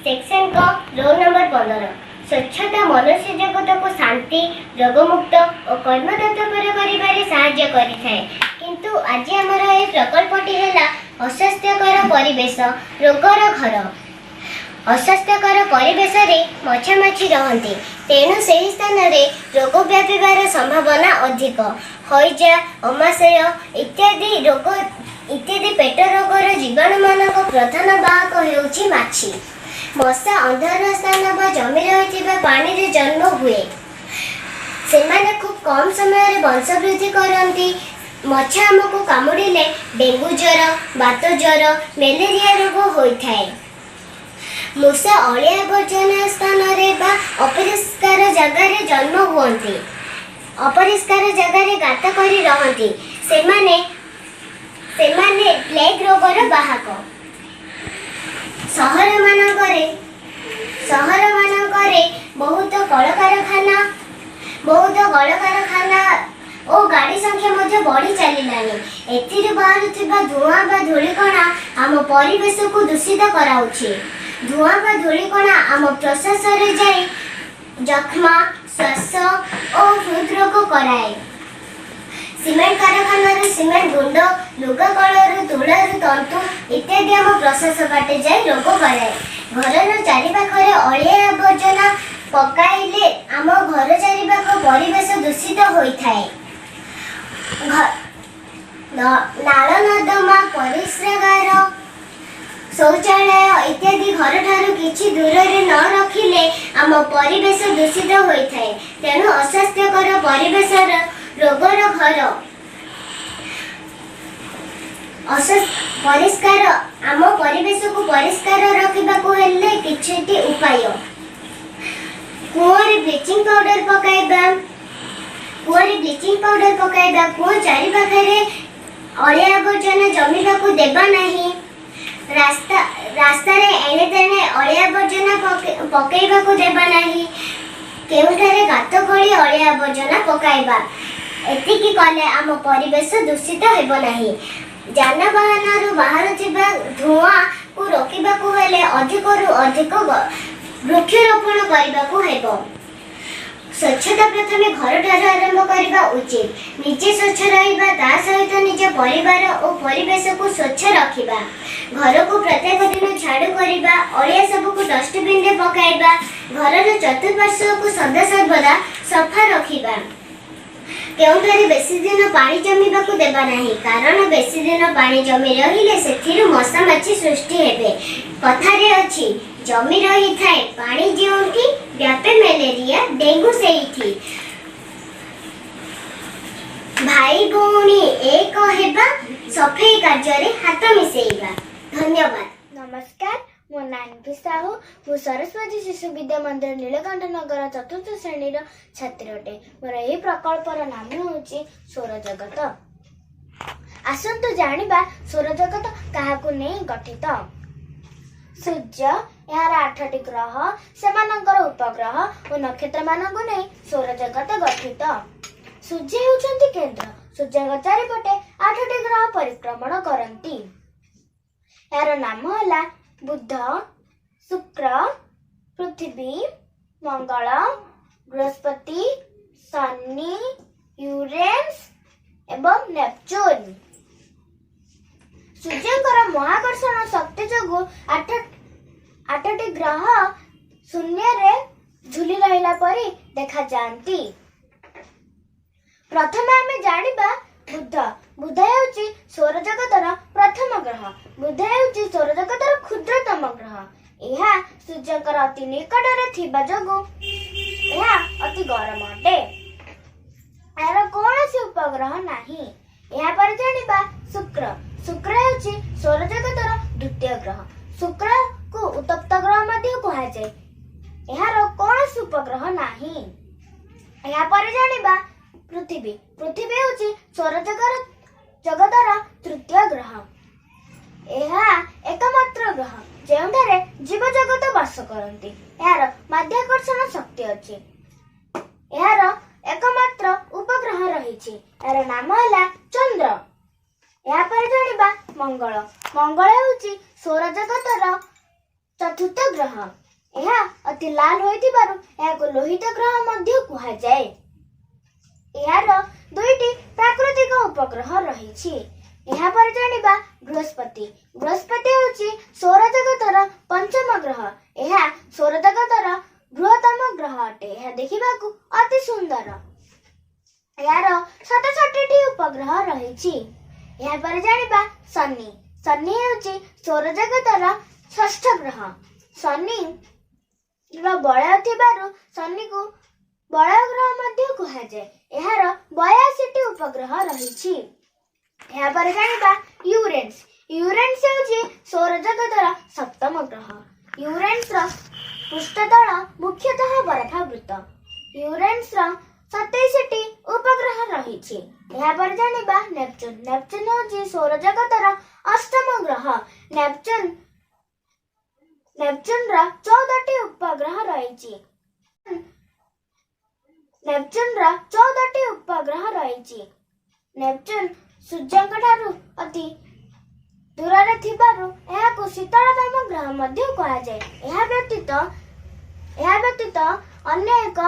Section କ, roll number 15। ସ୍ୱଚ୍ଛତା ମନୁଷ୍ୟ ଜଗତକୁ ଶାନ୍ତି, ରୋଗମୁକ୍ତ ଓ କର୍ମତତ୍ପର କରିବାରେ ସାହାଯ୍ୟ କରିଥାଏ। କିନ୍ତୁ ଆଜି ଆମର ଏହି ପ୍ରକଳ୍ପଟି ହେଲା ଅସ୍ୱାସ୍ଥ୍ୟକର ପରିବେଶ ରୋଗର ଘର। ଅସ୍ୱାସ୍ଥ୍ୟକର ପରିବେଶରେ ମଶା ମାଛି ରହନ୍ତି, ତେଣୁ ସେହି ସ୍ଥାନରେ ରୋଗ ବ୍ୟାପିବାର ସମ୍ଭାବନା ଅଧିକ। ହଇଜା, ଅମାଶୟ ଇତ୍ୟାଦି ରୋଗ ଇତ୍ୟାଦି ପେଟ ରୋଗର ଜୀବାଣୁମାନଙ୍କ ପ୍ରଧାନ ବାହକ ହେଉଛି ମାଛି। ମଶା ଅନ୍ଧାରୁଆ ସ୍ଥାନ ବା ଜମି ରହିଥିବା ପାଣିରେ ଜନ୍ମ ହୁଏ। ସେମାନେ ଖୁବ୍ କମ୍ ସମୟରେ ବଂଶ ବୃଦ୍ଧି କରନ୍ତି। ମଶା ଆମକୁ କାମୁଡ଼ିଲେ ଡେଙ୍ଗୁ ଜ୍ୱର, ବାତ ଜ୍ୱର, ମ୍ୟାଲେରିଆ ରୋଗ ହୋଇଥାଏ। ମୂଷା ଅଳିଆ ଆବର୍ଜନା ସ୍ଥାନରେ ବା ଅପରିଷ୍କାର ଜାଗାରେ ଜନ୍ମ ହୁଅନ୍ତି, ଅପରିଷ୍କାର ଜାଗାରେ ଗାତ କରି ରହନ୍ତି। ସେମାନେ ପ୍ଲେଗ୍ ରୋଗର ବାହକ। ସହରମାନଙ୍କରେ ବହୁତ କଳକାରଖାନା ଓ ଗାଡ଼ି ସଂଖ୍ୟା ମଧ୍ୟ ବଢ଼ି ଚାଲିଲାଣି। ଏଥିରୁ ବାହାରୁଥିବା ଧୂଆଁ ବା ଧୂଳିକଣା ଆମ ପରିବେଶକୁ ଦୂଷିତ କରାଉଛି। ଧୂଆଁ ବା ଧୂଳିକଣା ଆମ ପ୍ରଶ୍ୱାସରେ ଯାଇ ଯକ୍ଷ୍ମା, ଶ୍ୱାସ ଓ ହୃଦରୋଗ କରାଏ। ସିମେଣ୍ଟ କାରଖାନାରୁ ସିମେଣ୍ଟ ଗୁଣ୍ଡ, ଲୁଗା କଳରୁ ତୁଳାରୁ ତନ୍ତୁ ଇତ୍ୟାଦି ଆମ ପ୍ରଶ୍ୱାସ ବାଟେ ଯାଇ ରୋଗ କରାଏ। ଘରର ଚାରିପାଖରେ ଅଳିଆ ଆବର୍ଜନା ପକାଇଲେ ଆମ ଘର ଚାରିପାଖ ପରିବେଶ ଦୂଷିତ ହୋଇଥାଏ। ନାଳ ନର୍ଦ୍ଦମା, ପରିସ୍ରାଗାର, ଶୌଚାଳୟ ଇତ୍ୟାଦି ଘରଠାରୁ କିଛି ଦୂରରେ ନ ରଖିଲେ ଆମ ପରିବେଶ ଦୂଷିତ ହୋଇଥାଏ। ତେଣୁ ଅସ୍ୱାସ୍ଥ୍ୟକର ପରିବେଶର ରୋଗର ଘର। ପରିଷ୍କାର ଆମ ପରିବେଶକୁ ପରିଷ୍କାର ରଖିବାକୁ ହେଲେ କିଛିଟି ଉପାୟ: କୂଅରେ ବ୍ଲିଚିଂ ପାଉଡର ପକାଇବା, କୂଅରେ ବ୍ଲିଚିଂ ପାଉଡର ପକାଇବା, କୂଅ ଚାରିପାଖରେ ଅଳିଆ ଆବର୍ଜନା ଜମିବାକୁ ଦେବା ନାହିଁ, ରାସ୍ତାରେ ଏଣେ ତେଣେ ଅଳିଆ ଆବର୍ଜନା ପକାଇବାକୁ ଦେବା ନାହିଁ, କେଉଁଠାରେ ଗାତ ଖୋଳି ଅଳିଆ ଆବର୍ଜନା ପକାଇବା। ଏତିକି କଲେ ଆମ ପରିବେଶ ଦୂଷିତ ହେବ ନାହିଁ। ଯାନବାହନରୁ ବାହାରୁଥିବା ଧୂଆଁକୁ ରୋକିବାକୁ ହେଲେ ଅଧିକରୁ ଅଧିକ ବୃକ୍ଷରୋପଣ କରିବାକୁ ହେବ। ସ୍ୱଚ୍ଛତା ପ୍ରଥମେ ଘରଠାରୁ ଆରମ୍ଭ କରିବା ଉଚିତ। ନିଜେ ସ୍ୱଚ୍ଛ ରହିବା, ତା ସହିତ ନିଜ ପରିବାର ଓ ପରିବେଶକୁ ସ୍ୱଚ୍ଛ ରଖିବା। ଘରକୁ ପ୍ରତ୍ୟେକ ଦିନ ଝାଡୁ କରିବା, ଅଳିଆ ସବୁକୁ ଡଷ୍ଟବିନରେ ପକାଇବା, ଘରର ଚତୁଃପାର୍ଶ୍ୱକୁ ସଦାସର୍ବଦା ସଫା ରଖିବା। କେଉଁଠାରେ ବେଶୀ ଦିନ ପାଣି ଜମିବାକୁ ଦେବା ନାହିଁ, କାରଣ ବେଶୀ ଦିନ ପାଣି ଜମି ରହିଲେ ସେଥିରୁ ମଶା ମାଛି ସୃଷ୍ଟି ହେବେ। କଥାରେ ଅଛି, ଜମି ରହିଥାଏ ପାଣି ଯେଉଁଠି, ବ୍ୟାପେ ମ୍ୟାଲେରିଆ ଡେଙ୍ଗୁ ସେଇଠି। ଭାଇ ଭଉଣୀ ଏକ ହେବା, ସଫେଇ କାର୍ଯ୍ୟରେ ହାତ ମିଶେଇବା। ଧନ୍ୟବାଦ। ନମସ୍କାର, ମୋ ନାଁ ନିଧି ସାହୁ। ମୁଁ ସରସ୍ୱତୀ ଶିଶୁ ବିଦ୍ୟା ମନ୍ଦିର, ନୀଳକଣ୍ଠ ନଗର ଚତୁର୍ଥ ଶ୍ରେଣୀର ଛାତ୍ରୀ ଅଟେ। ମୋର ଏହି ପ୍ରକଳ୍ପର ନାମ ହେଉଛି ସୌରଜଗତ। ଆସନ୍ତୁ ଜାଣିବା ସୌରଜଗତ କାହାକୁ ନେଇ ଗଠିତ। ସୂର୍ଯ୍ୟ, ଏହାର ଆଠଟି ଗ୍ରହ, ସେମାନଙ୍କର ଉପଗ୍ରହ ଓ ନକ୍ଷତ୍ରମାନଙ୍କୁ ନେଇ ସୌରଜଗତ ଗଠିତ। ସୂର୍ଯ୍ୟ ହେଉଛନ୍ତି କେନ୍ଦ୍ର। ସୂର୍ଯ୍ୟଙ୍କ ଚାରିପଟେ ଆଠଟି ଗ୍ରହ ପରିକ୍ରମଣ କରନ୍ତି। ଏହାର ନାମ ହେଲା ବୁଧ, ଶୁକ୍ର, ପୃଥିବୀ, ମଙ୍ଗଳ, ବୃହସ୍ପତି, ଶନି, ୟୁରେନସ୍ ଏବଂ ନେପଚୁନ୍। ସୂର୍ଯ୍ୟଙ୍କର ମହାକର୍ଷଣ ଶକ୍ତି ଯୋଗୁଁ ଆଠଟି ଗ୍ରହ ଶୂନ୍ୟରେ ଝୁଲି ରହିଲା ପରି ଦେଖାଯାଆନ୍ତି। ପ୍ରଥମେ ଆମେ ଜାଣିବା ବୁଧ। ବୁଧ ହେଉଛି ସୌରଜଗତର ପ୍ରଥମ ଗ୍ରହ। ବୁଧ ହେଉଛି ସୌରଜଗତର କ୍ଷୁଦ୍ରତମ ଗ୍ରହ। ଏହା ସୂର୍ଯ୍ୟଙ୍କର ଅତି ନିକଟରେ ଥିବା ଯୋଗୁଁ ଏହା ଅତି ଗରମ ଅଟେ। ଏହାର କୌଣସି ଉପଗ୍ରହ ନାହିଁ। ଏହାପରେ ଜାଣିବା ଶୁକ୍ର। ଶୁକ୍ର ହେଉଛି ସୌରଜଗତର ଦ୍ୱିତୀୟ ଗ୍ରହ। ଶୁକ୍ରକୁ ଉତ୍ତପ୍ତ ଗ୍ରହ ମଧ୍ୟ କୁହାଯାଏ। ଏହାର କୌଣସି ଉପଗ୍ରହ ନାହିଁ। ଏହାପରେ ଜାଣିବା ପୃଥିବୀ। ପୃଥିବୀ ହେଉଛି ସୌରଜଗତର ତୃତୀୟ ଗ୍ରହ। ଏହା ଏକମାତ୍ର ଗ୍ରହ ଯେଉଁଠାରେ ଜୀବଜଗତ ବାସ କରନ୍ତି। ଏହାର ମାଧ୍ୟାକର୍ଷଣ ଶକ୍ତି ଅଛି। ଏହାର ଏକମାତ୍ର ଉପଗ୍ରହ ରହିଛି। ଏହାର ନାମ ହେଲା ଚନ୍ଦ୍ର। ଏହାପରେ ଜାଣିବା ମଙ୍ଗଳ। ମଙ୍ଗଳ ହେଉଛି ସୌରଜଗତର ଚତୁର୍ଥ ଗ୍ରହ। ଏହା ଅତି ଲାଲ ହୋଇଥିବାରୁ ଏହାକୁ ଲୋହିତ ଗ୍ରହ ମଧ୍ୟ କୁହାଯାଏ। ଏହାର ଦୁଇଟି ପ୍ରାକୃତିକ ଉପଗ୍ରହ ରହିଛି। ଏହାପରେ ଜାଣିବା ବୃହସ୍ପତି। ବୃହସ୍ପତି ହେଉଛି ସୌରଜଗତର ପଞ୍ଚମ ଗ୍ରହ। ଏହା ସୌରଜଗତର ବୃହତ୍ତମ ଗ୍ରହ ଅଟେ। ଏହା ଦେଖିବାକୁ ଅତି ସୁନ୍ଦର। ଏହାର 67ଟି ଉପଗ୍ରହ ରହିଛି। ଏହାପରେ ଜାଣିବା ଶନି। ଶନି ହେଉଛି ସୌରଜଗତର ଷଷ୍ଠ ଗ୍ରହ। ଶନି ର ବଳୟ ଥିବାରୁ ଶନିକୁ ବଳୟ ଗ୍ରହ ମଧ୍ୟ କୁହାଯାଏ। ଏହାର 82ଟି ଉପଗ୍ରହ ରହିଛି। ଏହାପରେ ଜାଣିବା ୟୁରେନ୍ସ। ୟୁରେନ୍ସ ହେଉଛି ସୌରଜଗତର ସପ୍ତମ ଗ୍ରହ। ୟୁରେନ୍ସର ପୃଷ୍ଠତଳ ମୁଖ୍ୟତଃ ବରଫାବୃତ। ୟୁରେନ୍ସର 27ଟି ଉପଗ୍ରହ ରହିଛି। ଏହାପରେ ଜାଣିବା ନେପଚୁନ। ନେପଚୁନ ହେଉଛି ସୌରଜଗତର ଅଷ୍ଟମ ଗ୍ରହ। ନେପଚୁନର 14ଟି ଉପଗ୍ରହ ରହିଛି। ନେପଚୁନର 14ଟି ଉପଗ୍ରହ ରହିଛି। ନେପଚୁନ ସୂର୍ଯ୍ୟଙ୍କ ଠାରୁ ଅତି ଦୂରରେ ଥିବାରୁ ଏହାକୁ ଶୀତଳତମ ଗ୍ରହ ମଧ୍ୟ କୁହାଯାଏ। ଏହା ବ୍ୟତୀତ ଅନ୍ୟ ଏକ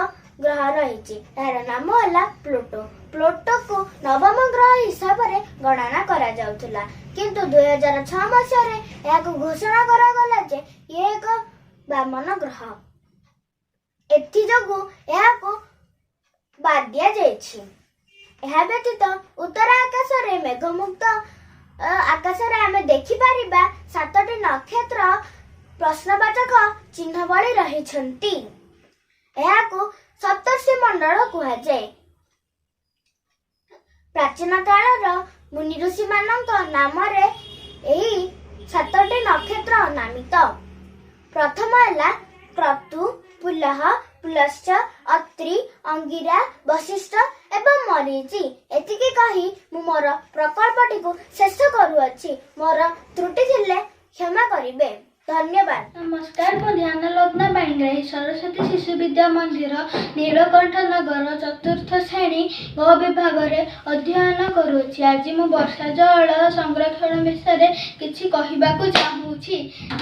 ଗ୍ରହ ରହିଛି। ଏହାର ନାମ ହେଲା ପ୍ଲୁଟୋ। ପ୍ଲୁଟୋକୁ ନବମ ଗ୍ରହ ହିସାବରେ ଗଣନା କରାଯାଉଥିଲା, କିନ୍ତୁ 2006 ମସିହାରେ ଏହାକୁ ଘୋଷଣା କରାଗଲା ଯେ ଇଏ ଏକ ବାମନ ଗ୍ରହ। ଏଥିଯୋଗୁଁ ଏହାକୁ ବାଦ୍ ଦିଆଯାଇଛି। ଏହା ବ୍ୟତୀତ ଉତ୍ତର ଆକାଶରେ ମେଘମୁକ୍ତ ଆକାଶରେ ଆମେ ଦେଖିପାରିବା ସାତଟି ନକ୍ଷତ୍ର ପ୍ରଶ୍ନବାଚକ ଚିହ୍ନ ଭଳି ରହିଛନ୍ତି। ଏହାକୁ ସପ୍ତର୍ଷି ମଣ୍ଡଳ କୁହାଯାଏ। ପ୍ରାଚୀନ କାଳର ମୁନି ଋଷିମାନଙ୍କ ନାମରେ ଏହି ସାତଟି ନକ୍ଷତ୍ର ନାମିତ। ପ୍ରଥମ ହେଲା କ୍ରତୁ, ପୁଲହ, ପୁଲସ୍ତ୍ୟ, ଅତ୍ରି, ଅଙ୍ଗିରା, ବଶିଷ୍ଠ ଏବଂ ମରୀଚି। ଏତିକି କହି ମୁଁ ମୋର ପ୍ରକଳ୍ପଟିକୁ ଶେଷ କରୁଅଛି। ମୋର ତ୍ରୁଟି ଥିଲେ କ୍ଷମା କରିବେ। ଧନ୍ୟବାଦ। ନମସ୍କାର। ମୁଁ ଧ୍ୟାନଲଗ୍ନ ପାଣିଗ୍ରାହୀ, ସରସ୍ୱତୀ ଶିଶୁ ବିଦ୍ୟା ମନ୍ଦିର, ନୀଳକଣ୍ଠ ନଗର, ଚତୁର୍ଥ ଶ୍ରେଣୀ ଗ ବିଭାଗରେ ଅଧ୍ୟୟନ କରୁଅଛି। ଆଜି ମୁଁ ବର୍ଷା ଜଳ ସଂରକ୍ଷଣ ବିଷୟରେ କିଛି କହିବାକୁ ଚାହୁଁଛି।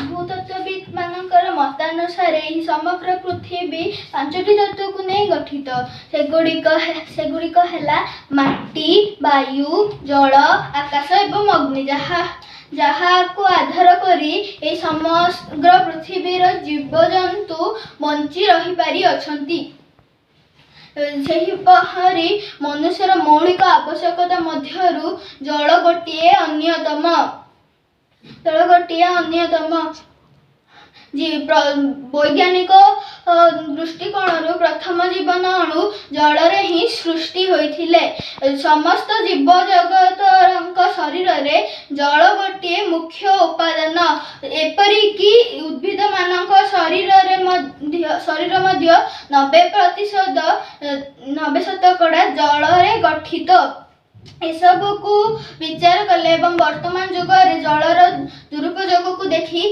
ଭୂତତ୍ତ୍ୱବିତ୍ ମାନଙ୍କର ମତାନୁସାରେ ଏହି ସମଗ୍ର ପୃଥିବୀ ପାଞ୍ଚଟି ତତ୍ତ୍ୱକୁ ନେଇ ଗଠିତ। ସେଗୁଡ଼ିକ ହେଲା ମାଟି, ବାୟୁ, ଜଳ, ଆକାଶ ଏବଂ ଅଗ୍ନି, ଯାହାକୁ ଆଧାର କରି ଏହି ସମଗ୍ର ପୃଥିବୀର ଜୀବଜନ୍ତୁ ବଞ୍ଚି ରହିପାରି ଅଛନ୍ତି। ସେହିପରି ମନୁଷ୍ୟର ମୌଳିକ ଆବଶ୍ୟକତା ମଧ୍ୟରୁ ଜଳ ଗୋଟିଏ ଅନ୍ୟତମ। ଜଳ ଗୋଟିଏ ଅନ୍ୟତମ। ବୈଜ୍ଞାନିକ ଦୃଷ୍ଟିକୋଣରୁ ପ୍ରଥମ ଜୀବନ ଅଣୁ ଜଳରେ ହିଁ ସୃଷ୍ଟି ହୋଇଥିଲେ। ସମସ୍ତ ଜୀବଜଗତଙ୍କ ଶରୀରରେ ଜଳ ଗୋଟିଏ ମୁଖ୍ୟ ଉପାଦାନ। ଏପରିକି ଉଦ୍ଭିଦମାନଙ୍କ ଶରୀର ମଧ୍ୟ 90%, 90% ଜଳରେ ଗଠିତ। ଏସବୁକୁ ବିଚାର କଲେ ଏବଂ ବର୍ତ୍ତମାନ ଯୁଗରେ ଜଳର ଦୁରୁପଯୋଗକୁ ଦେଖି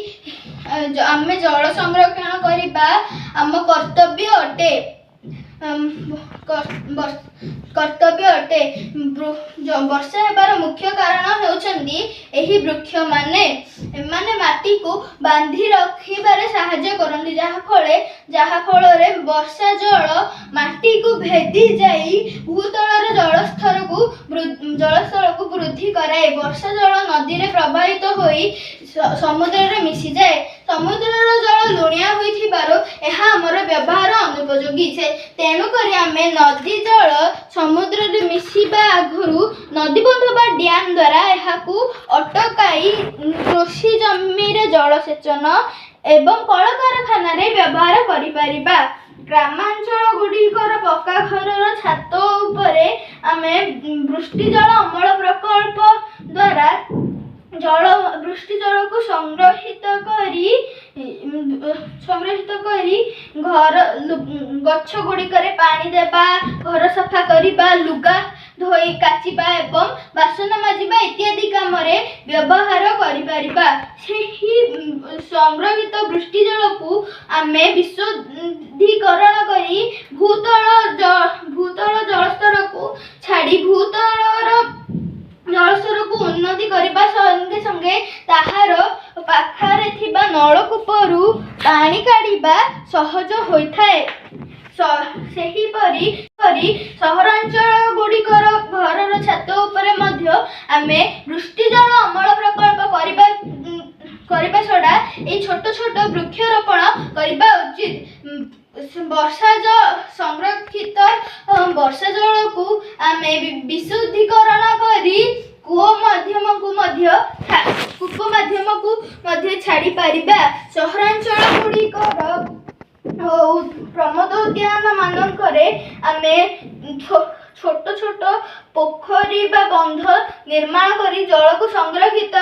ଆମେ ଜଳ ସଂରକ୍ଷଣ କରିବା ଆମ କର୍ତ୍ତବ୍ୟ ଅଟେ। କର୍ତ୍ତବ୍ୟ ଅଟେ। ବର୍ଷା ହେବାର ମୁଖ୍ୟ କାରଣ ହେଉଛନ୍ତି ଏହି ବୃକ୍ଷମାନେ। ଏମାନେ ମାଟିକୁ ବାନ୍ଧି ରଖିବାରେ ସାହାଯ୍ୟ କରନ୍ତି, ଯାହାଫଳରେ ବର୍ଷା ଜଳ ମାଟିକୁ ଭେଦି ଯାଇ ଭୂତଳର ଜଳସ୍ତରକୁ ବୃଦ୍ଧି କରାଏ। ବର୍ଷା ଜଳ ନଦୀରେ ପ୍ରବାହିତ ହୋଇ ସମୁଦ୍ରରେ ମିଶିଯାଏ। ସମୁଦ୍ରର ଜଳ ଲୁଣିଆ ହୋଇଥିବାରୁ ଏହା ଆମର ବ୍ୟବହାର ଅନୁପଯୋଗୀ। ତେଣୁକରି ଆମେ ନଦୀ ଜଳ ସମୁଦ୍ରରେ ମିଶିବା ଆଗରୁ ନଦୀବନ୍ଧ ବା ଡ୍ୟାମ୍ ଦ୍ୱାରା ଏହାକୁ ଅଟକାଇ କୃଷି ଜମିରେ ଜଳସେଚନ ଏବଂ କଳକାରଖାନାରେ ବ୍ୟବହାର କରିପାରିବା। ଗ୍ରାମାଞ୍ଚଳ ଗୁଡ଼ିକର ପକ୍କା ଘରର ଛାତ ଉପରେ ଆମେ ବୃଷ୍ଟି ଜଳ ଅମଳ ପ୍ରକଳ୍ପ ଦ୍ୱାରା ବୃଷ୍ଟି ଜଳକୁ ସଂଗ୍ରହିତ କରି ଘର, ଗଛ ଗୁଡ଼ିକରେ ପାଣି ଦେବା, ଘର ସଫା କରିବା, ଲୁଗା ଧୋଇ କାଚିବା ଏବଂ ବାସନ ମାଜିବା ଇତ୍ୟାଦି କାମରେ ବ୍ୟବହାର କରିପାରିବା। ସେହି ସଂଗ୍ରହିତ ବୃଷ୍ଟି ଜଳକୁ ଆମେ ବିଶୁଦ୍ଧିକରଣ କରି ଭୂତଳ ଜଳସ୍ତରକୁ ଛାଡ଼ି ଭୂତଳର ଜଳସ୍ତରକୁ ଉନ୍ନତି କରିବା ସଙ୍ଗେ ସଙ୍ଗେ ତାହାର ପାଖରେ ଥିବା ଥିବା ନଳକୂପରୁ ପାଣି କାଢ଼ିବା ସହଜ ହୋଇଥାଏ। ସେହିପରି ପରି ସହରାଞ୍ଚଳ ଗୁଡ଼ିକର ଘରର ଛାତ ଉପରେ ମଧ୍ୟ ଆମେ ବୃଷ୍ଟିଜଳ ଅମଳ ପ୍ରକଳ୍ପ କରିବା ଛଡ଼ା ଏଇ ଛୋଟ ଛୋଟ ବୃକ୍ଷରୋପଣ କରିବା ଉଚିତ। ବର୍ଷା ସଂରକ୍ଷିତ ବର୍ଷା ଜଳକୁ ଆମେ ବିଶୁଦ୍ଧିକରଣ କରି କୂପ ମାଧ୍ୟମକୁ ମଧ୍ୟ ଛାଡ଼ି ପାରିବା। ସହରାଞ୍ଚଳ ଗୁଡ଼ିକର ପ୍ରମୋଦ ଉଦ୍ୟାନ ମାନଙ୍କରେ ଆମେ ଛୋଟ ଛୋଟ ପୋଖରୀ ବା ବନ୍ଧ ନିର୍ମାଣ କରି ଜଳକୁ ସଂରକ୍ଷିତ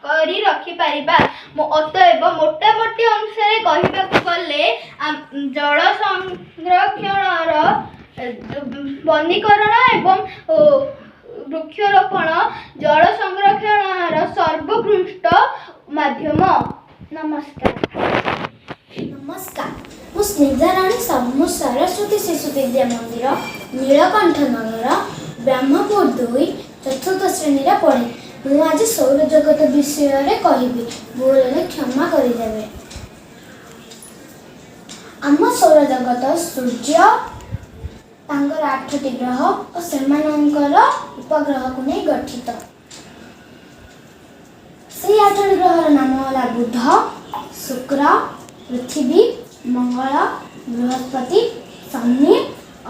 କରି ରଖିପାରିବା। ଅତଏବ ମୋଟାମୋଟି ଅନୁସାରେ କହିବାକୁ ଗଲେ ଜଳ ସଂରକ୍ଷଣର ବନୀକରଣ ଏବଂ ବୃକ୍ଷରୋପଣ ଜଳ ସଂରକ୍ଷଣର ସର୍ବୋତ୍କୃଷ୍ଟ ମାଧ୍ୟମ। ନମସ୍କାର। ନମସ୍କାର, ମୁଁ ସ୍ନିଗ୍ଧାରାଣୀ ସାହୁ। ମୁଁ ସରସ୍ୱତୀ ଶିଶୁ ବିଦ୍ୟା ମନ୍ଦିର, ନୀଳକଣ୍ଠ ନଗର, ବ୍ରହ୍ମପୁର 2, ଚତୁର୍ଥ ଶ୍ରେଣୀରେ ପଢ଼େ। ମୁଁ ଆଜି ସୌରଜଗତ ବିଷୟରେ କହିବି। ଭୁଲ ହେଲେ କ୍ଷମା କରିଦେବେ। ଆମ ସୌରଜଗତ ସୂର୍ଯ୍ୟ, ତାଙ୍କର ଆଠଟି ଗ୍ରହ ଓ ସେମାନଙ୍କର ଉପଗ୍ରହକୁ ନେଇ ଗଠିତ। ସେଇ ଆଠଟି ଗ୍ରହର ନାମ ହେଲା ବୁଧ, ଶୁକ୍ର, ପୃଥିବୀ, ମଙ୍ଗଳ, ବୃହସ୍ପତି, ଶନି,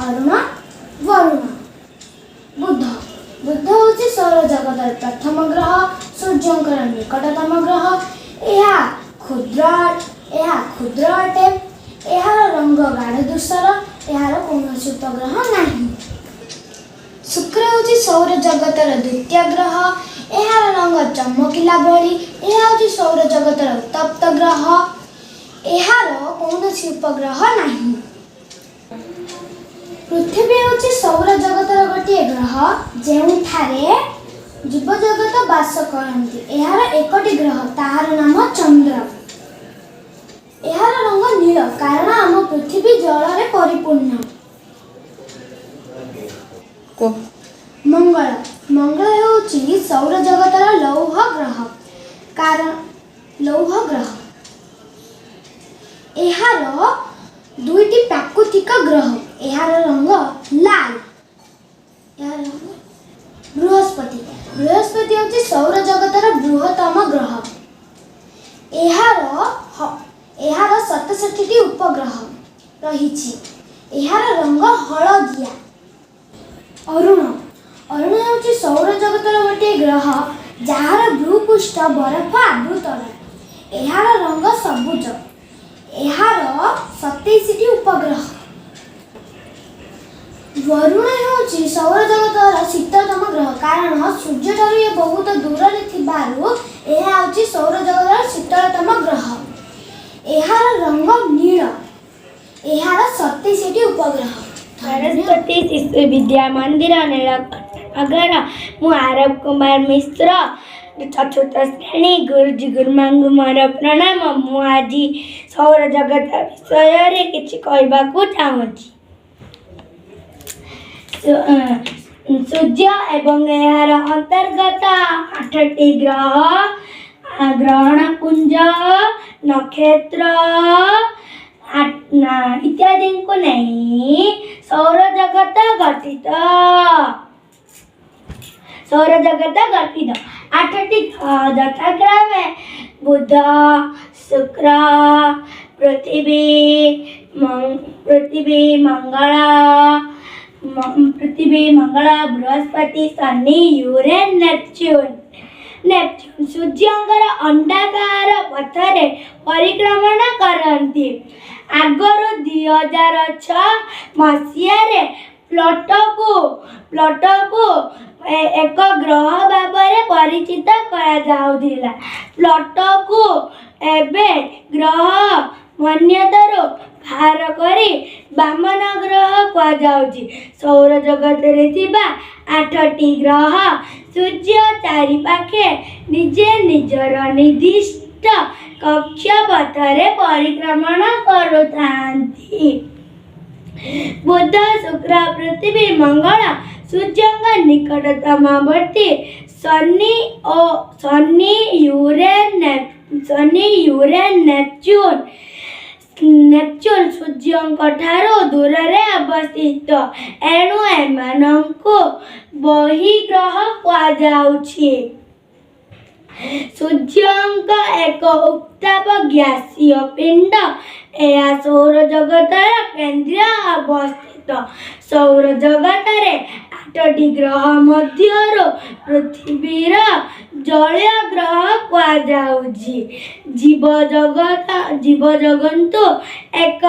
ଅରୁଣ, ବରୁଣ। ବୁଧ। ବୁଧ ହେଉଛି ସୌରଜଗତର ପ୍ରଥମ ଗ୍ରହ, ସୂର୍ଯ୍ୟଙ୍କର ନିକଟତମ ଗ୍ରହ। ଏହା କ୍ଷୁଦ୍ର ଅଟେ। ଏହାର ରଙ୍ଗ ଗାଢ଼ ଧୂସର। ଏହାର କୌଣସି ଉପଗ୍ରହ ନାହିଁ। ଶୁକ୍ର ହେଉଛି ସୌରଜଗତର ଦ୍ୱିତୀୟ ଗ୍ରହ। ଏହାର ରଙ୍ଗ ଚମକିଲା ଭଳି। ଏହା ହେଉଛି ସୌରଜଗତର ଉତ୍ତପ୍ତ ଗ୍ରହ। ଏହାର କୌଣସି ଉପଗ୍ରହ ନାହିଁ। ପୃଥିବୀ ହେଉଛି ସୌରଜଗତର ଗୋଟିଏ ଗ୍ରହ, ଯେଉଁଠାରେ ଜୀବଜଗତ ବାସ କରନ୍ତି। ଏହାର ଏକଟି ଗ୍ରହ, ତାହାର ନାମ ଚନ୍ଦ୍ର। ଏହାର ରଙ୍ଗ ନୀଳ, କାରଣ ଆମ ପୃଥିବୀ ଜଳରେ ପରିପୂର୍ଣ୍ଣ। କୁହ। ମଙ୍ଗଳ। ମଙ୍ଗଳ ହେଉଛି ସୌରଜଗତର ଲୌହ ଗ୍ରହ, କାରଣ ଲୌହ ଗ୍ରହ। ଏହାର ଦୁଇଟି ପ୍ରାକୃତିକ ଗ୍ରହ। ଏହାର ରଙ୍ଗ ଲାଲ। ଏହାର ରଙ୍ଗ। ବୃହସ୍ପତି। ବୃହସ୍ପତି ହେଉଛି ସୌରଜଗତର ବୃହତ୍ତମ ଗ୍ରହ। ଏହାର 67ଟି ଉପଗ୍ରହ ରହିଛି। ଏହାର ରଙ୍ଗ ହଳଦିଆ। ଅରୁଣ। ଅରୁଣ ହେଉଛି ସୌରଜଗତର ଗୋଟିଏ ଗ୍ରହ, ଯାହାର ଭୂପୃଷ୍ଠ ବରଫ ଆବୃତ। ଏହାର ରଙ୍ଗ ସବୁଜ। ଏହାର 27ଟି ଉପଗ୍ରହ। ବରୁଣ ହେଉଛି ସୌରଜଗତର ଶୀତଳତମ ଗ୍ରହ, କାରଣ ସୂର୍ଯ୍ୟଠାରୁ ଇଏ ବହୁତ ଦୂରରେ ଥିବାରୁ ଏହା ହେଉଛି ସୌରଜଗତର ଶୀତଳତମ ଗ୍ରହ। ଏହାର ରଙ୍ଗ ନୀଳ। ଏହାର 27ଟି ଉପଗ୍ରହ। ସରସ୍ୱତୀ ଶିଶୁ ବିଦ୍ୟା ମନ୍ଦିର, ନୀଳକଣ୍ଠ ନଗର। ମୁଁ ଆରବ କୁମାର ମିଶ୍ର, ଚତୁର୍ଥ ଶ୍ରେଣୀ। ଗୁରୁଜୀ ଗୁରୁମାଙ୍କୁ ମୋର ପ୍ରଣାମ। ମୁଁ ଆଜି ସୌରଜଗତ ବିଷୟରେ କିଛି କହିବାକୁ ଚାହୁଁଛି। ସୂର୍ଯ୍ୟ ଏବଂ ଏହାର ଅନ୍ତର୍ଗତ ଆଠଟି ଗ୍ରହ, ଗ୍ରହଣପୁଞ୍ଜ, ନକ୍ଷତ୍ର ଇତ୍ୟାଦିଙ୍କୁ ନେଇ ସୌରଜଗତ ଗଠିତ। ସୌରଜଗତ ଗଠିତ ଆଠଟି ଗ୍ରହ ଯଥାକ୍ରମେ ବୁଧ, ଶୁକ୍ର, ପୃଥିବୀ, ମଙ୍ଗଳ, ବୃହସ୍ପତି, ଶନି, ୟୁରେନ୍, ନେପଚୁନ୍। ନେପଚୁନ୍ ସୂର୍ଯ୍ୟଙ୍କର ଅଣ୍ଡାକାର ପଥରେ ପରିକ୍ରମଣ କରନ୍ତି। ଆଗରୁ 2006 ମସିହାରେ ପ୍ଲୁଟୋକୁ ଏକ ଗ୍ରହ ଭାବରେ ପରିଚିତ କରାଯାଉଥିଲା। ପ୍ଲୁଟୋକୁ ଏବେ ଗ୍ରହ ମାନ୍ୟତାରୁ ବାହାର କରି ବାମନ ଗ୍ରହ କୁହାଯାଉଛି। ସୌରଜଗତରେ ଥିବା ଆଠଟି ଗ୍ରହ ସୂର୍ଯ୍ୟ ଚାରିପାଖେ ନିଜେ ନିଜର ନିର୍ଦ୍ଦିଷ୍ଟ କକ୍ଷପଥରେ ପରିକ୍ରମଣ କରୁଥାନ୍ତି। ବୁଧ, ଶୁକ୍ର, ପୃଥିବୀ, ମଙ୍ଗଳ ସୂର୍ଯ୍ୟଙ୍କ ନିକଟତମବର୍ତ୍ତୀ। ଶନି, ୟୁରେନ୍, ନେପଚୁନ୍। ଶନି, ୟୁରେନ୍, ନେପଚୁନ୍। ନେପଚୁନ୍ ସୂର୍ଯ୍ୟଙ୍କ ଠାରୁ ଦୂରରେ ଅବସ୍ଥିତ, ଏଣୁ ଏମାନଙ୍କୁ ବହିଗ୍ରହ କୁହାଯାଉଛି। ସୂର୍ଯ୍ୟଙ୍କ ଏକ ଉତ୍ତାପ ଗ୍ୟାସୀୟ ପିଣ୍ଡ। ଏହା ସୌରଜଗତର କେନ୍ଦ୍ରୀୟ ଅବସ୍ଥିତ। ସୌରଜଗତରେ ଆଠଟି ଗ୍ରହ ମଧ୍ୟରୁ ପୃଥିବୀର ଜଳୀୟ ଗ୍ରହ କୁହାଯାଉଛି। ଜୀବଜଗନ୍ତୁ ଏକ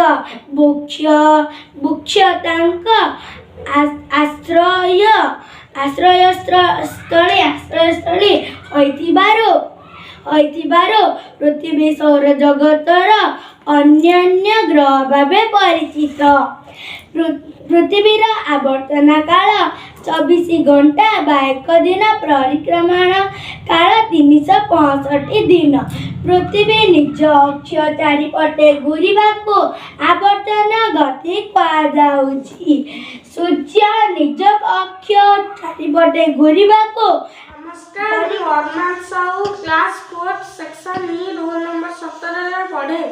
ବୃକ୍ଷ ତାଙ୍କ ଆଶ୍ରୟସ୍ଥଳୀ ହୋଇଥିବାରୁ ପୃଥିବୀ ସୌରଜଗତର ଅନ୍ୟାନ୍ୟ ଗ୍ରହ ଭାବେ ପରିଚିତ। ପୃଥିବୀର ଆବର୍ତ୍ତନ କାଳ 24 ଘଣ୍ଟା ବା ଏକ ଦିନ, ପରିକ୍ରମଣ କାଳ 365 ଦିନ। ପୃଥିବୀ ନିଜ ଅକ୍ଷ ଚାରିପଟେ ଘୂରିବାକୁ ଆବର୍ତ୍ତନ ଗତି କୁହାଯାଉଛି। ସୂର୍ଯ୍ୟ ନିଜ ଅକ୍ଷ ଚାରିପଟେ ଘୂରିବାକୁ ନମସ୍କାର, ମୁଁ Armaan Sahu, class fourth, section E, roll number 17ରେ ପଢ଼େ।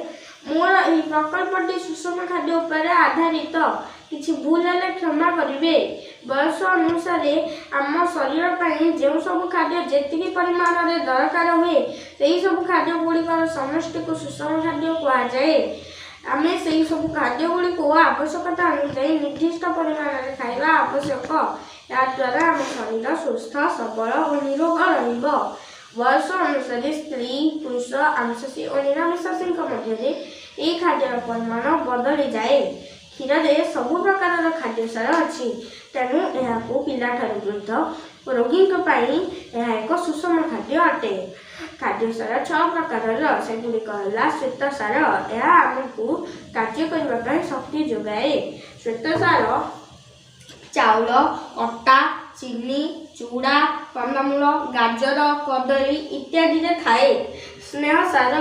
ମୋର ଏହି ପ୍ରକଳ୍ପଟି ସୁଷମ ଖାଦ୍ୟ ଉପରେ ଆଧାରିତ। କିଛି ଭୁଲ ହେଲେ କ୍ଷମା କରିବେ। ବୟସ ଅନୁସାରେ ଆମ ଶରୀର ପାଇଁ ଯେଉଁ ସବୁ ଖାଦ୍ୟ ଯେତିକି ପରିମାଣରେ ଦରକାର ହୁଏ, ସେହି ସବୁ ଖାଦ୍ୟ ଗୁଡ଼ିକର ସମଷ୍ଟିକୁ ସୁଷମ ଖାଦ୍ୟ କୁହାଯାଏ। ଆମେ ସେହି ସବୁ ଖାଦ୍ୟ ଗୁଡ଼ିକୁ ଆବଶ୍ୟକତା ଅନୁଯାୟୀ ନିର୍ଦ୍ଦିଷ୍ଟ ପରିମାଣରେ ଖାଇବା ଆବଶ୍ୟକ। ଏହାଦ୍ୱାରା ଆମ ଶରୀର ସୁସ୍ଥ, ସବଳ ଓ ନିରୋଗ ରହିବ। ବୟସ ଅନୁସାରେ ସ୍ତ୍ରୀ, ପୁରୁଷ, ଆମିଷାଶୀ ଓ ନିରାମିଷାଶୀଙ୍କ ମଧ୍ୟରେ ଏହି ଖାଦ୍ୟର ପରିମାଣ ବଦଳିଯାଏ। କ୍ଷୀରରେ ସବୁ ପ୍ରକାରର ଖାଦ୍ୟସାର ଅଛି, ତେଣୁ ଏହାକୁ ପିଲାଠାରୁ ବୃଦ୍ଧ ଓ ରୋଗୀଙ୍କ ପାଇଁ ଏହା ଏକ ସୁଷମ ଖାଦ୍ୟ ଅଟେ। ଖାଦ୍ୟସାର ଛଅ ପ୍ରକାରର, ସେଗୁଡ଼ିକ ହେଲା: ଶ୍ୱେତସାର, ଏହା ଆମକୁ କାର୍ଯ୍ୟ କରିବା ପାଇଁ ଶକ୍ତି ଯୋଗାଏ। ଶ୍ୱେତସାର ଚାଉଳ, ଅଟା, ଚିନି, ଚୁଡ଼ା, କନ୍ଦମୂଳ, ଗାଜର, କଦଳୀ ଇତ୍ୟାଦିରେ ଥାଏ। ସ୍ନେହସାର,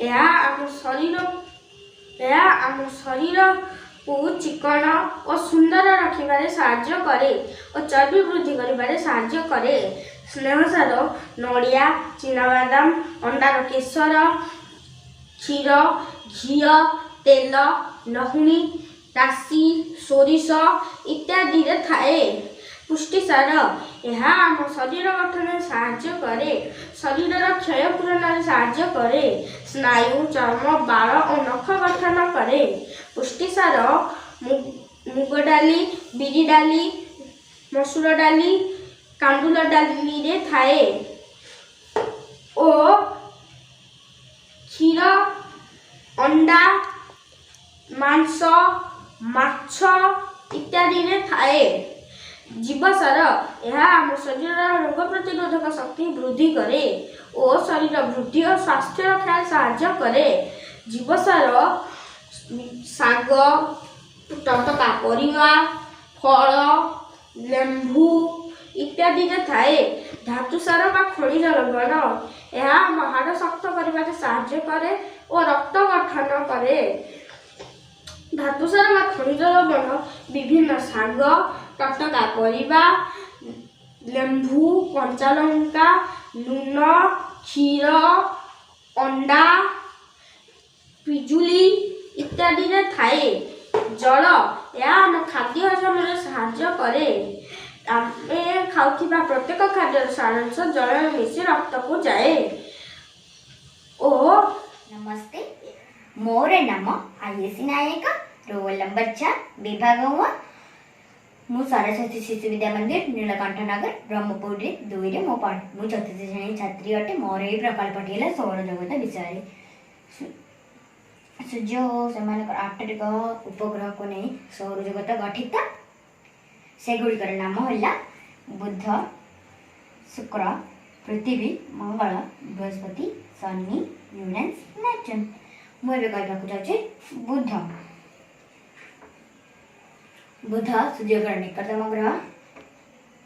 ଏହା ଆମ ଶରୀରକୁ ଚିକଣ ଓ ସୁନ୍ଦର ରଖିବାରେ ସାହାଯ୍ୟ କରେ ଓ ଚର୍ବି ବୃଦ୍ଧି କରିବାରେ ସାହାଯ୍ୟ କରେ। ସ୍ନେହସାର ନଡ଼ିଆ, ଚିନାବାଦାମ, ଅଣ୍ଡାର କେଶର, କ୍ଷୀର, ଘିଅ, ତେଲ, ଲହୁଣୀ, ରାଶି, ସୋରିଷ ଇତ୍ୟାଦିରେ ଥାଏ। ପୁଷ୍ଟିସାର, ଏହା ଆମ ଶରୀର ଗଠନରେ ସାହାଯ୍ୟ କରେ, ଶରୀରର କ୍ଷୟ ପୂରଣରେ ସାହାଯ୍ୟ କରେ, ସ୍ନାୟୁ, ଚର୍ମ, ବାଳ ଓ ନଖ ଗଠନ କରେ। ପୁଷ୍ଟିସାର ମୁଗ ଡାଲି, ବିରି ଡାଲି, ମସୁର ଡାଲି, କାନ୍ଦୁଲ ଡାଲିରେ ଥାଏ ଓ କ୍ଷୀର, ଅଣ୍ଡା, ମାଂସ, ମାଛ ଇତ୍ୟାଦିରେ ଥାଏ। ଜୀବସାର, ଏହା ଆମ ଶରୀରର ରୋଗ ପ୍ରତିରୋଧକ ଶକ୍ତି ବୃଦ୍ଧି କରେ ଓ ଶରୀର ବୃଦ୍ଧି ଓ ସ୍ୱାସ୍ଥ୍ୟ ରକ୍ଷାରେ ସାହାଯ୍ୟ କରେ। ଜୀବସାର ଶାଗ, ତଟକା ପରିବା, ଫଳ, ଲେମ୍ବୁ ଇତ୍ୟାଦିରେ ଥାଏ। ଧାତୁସାର ବା ଖଣିଜ ଲବଣ, ଏହା ଆମ ହାଡ଼ ଶକ୍ତ କରିବାରେ ସାହାଯ୍ୟ କରେ ଓ ରକ୍ତ ଗଠନ କରେ। ଧାତୁସାର ବା ଖଣିଜ ଲବଣ ବିଭିନ୍ନ ଶାଗ, ତଟକା ପରିବା, ଲେମ୍ବୁ, କଞ୍ଚା ଲଙ୍କା, ଲୁଣ, କ୍ଷୀର, ଅଣ୍ଡା, ପିଜୁଳି ଇତ୍ୟାଦିରେ ଥାଏ। ଜଳ, ଏହା ଆମ ଖାଦ୍ୟ ହଜମରେ ସାହାଯ୍ୟ କରେ। ଆମେ ଖାଉଥିବା ପ୍ରତ୍ୟେକ ଖାଦ୍ୟର ସାରାଂଶ ଜଳରେ ମିଶି ରକ୍ତକୁ ଯାଏ ଓ ନମସ୍ତେ, ମୋର ନାମ ଆୟୁଷୀ ନାୟକ, ରୋଲ ନମ୍ବର 4, ବିଭାଗ 1। ମୁଁ ସରସ୍ୱତୀ ଶିଶୁ ବିଦ୍ୟା ମନ୍ଦିର, ନୀଳକଣ୍ଠ ନଗର, ବ୍ରହ୍ମପୁରରେ 2ରେ ମୁଁ ପଢ଼େ। ମୁଁ ଚତୁର୍ଥ ଶ୍ରେଣୀ ଛାତ୍ରୀ ଅଟେ। ମୋର ଏହି ପ୍ରକଳ୍ପଟି ହେଲା ସୌରଜଗତ ବିଷୟରେ। ସୂର୍ଯ୍ୟ ଓ ସେମାନଙ୍କର ଆଠଟି ଗ୍ରହ, ଉପଗ୍ରହକୁ ନେଇ ସୌରଜଗତ ଗଠିତ। ସେଗୁଡ଼ିକର ନାମ ହେଲା ବୁଧ, ଶୁକ୍ର, ପୃଥିବୀ, ମଙ୍ଗଳ, ବୃହସ୍ପତି, ଶନି, ୟୁରେନସ୍, ନେପଚୁନ୍। ମୁଁ ଏବେ କହିବାକୁ ଯାଉଛି ବୁଧ। ବୁଧ ସୂର୍ଯ୍ୟଙ୍କର ନିକଟତମ ଗ୍ରହ,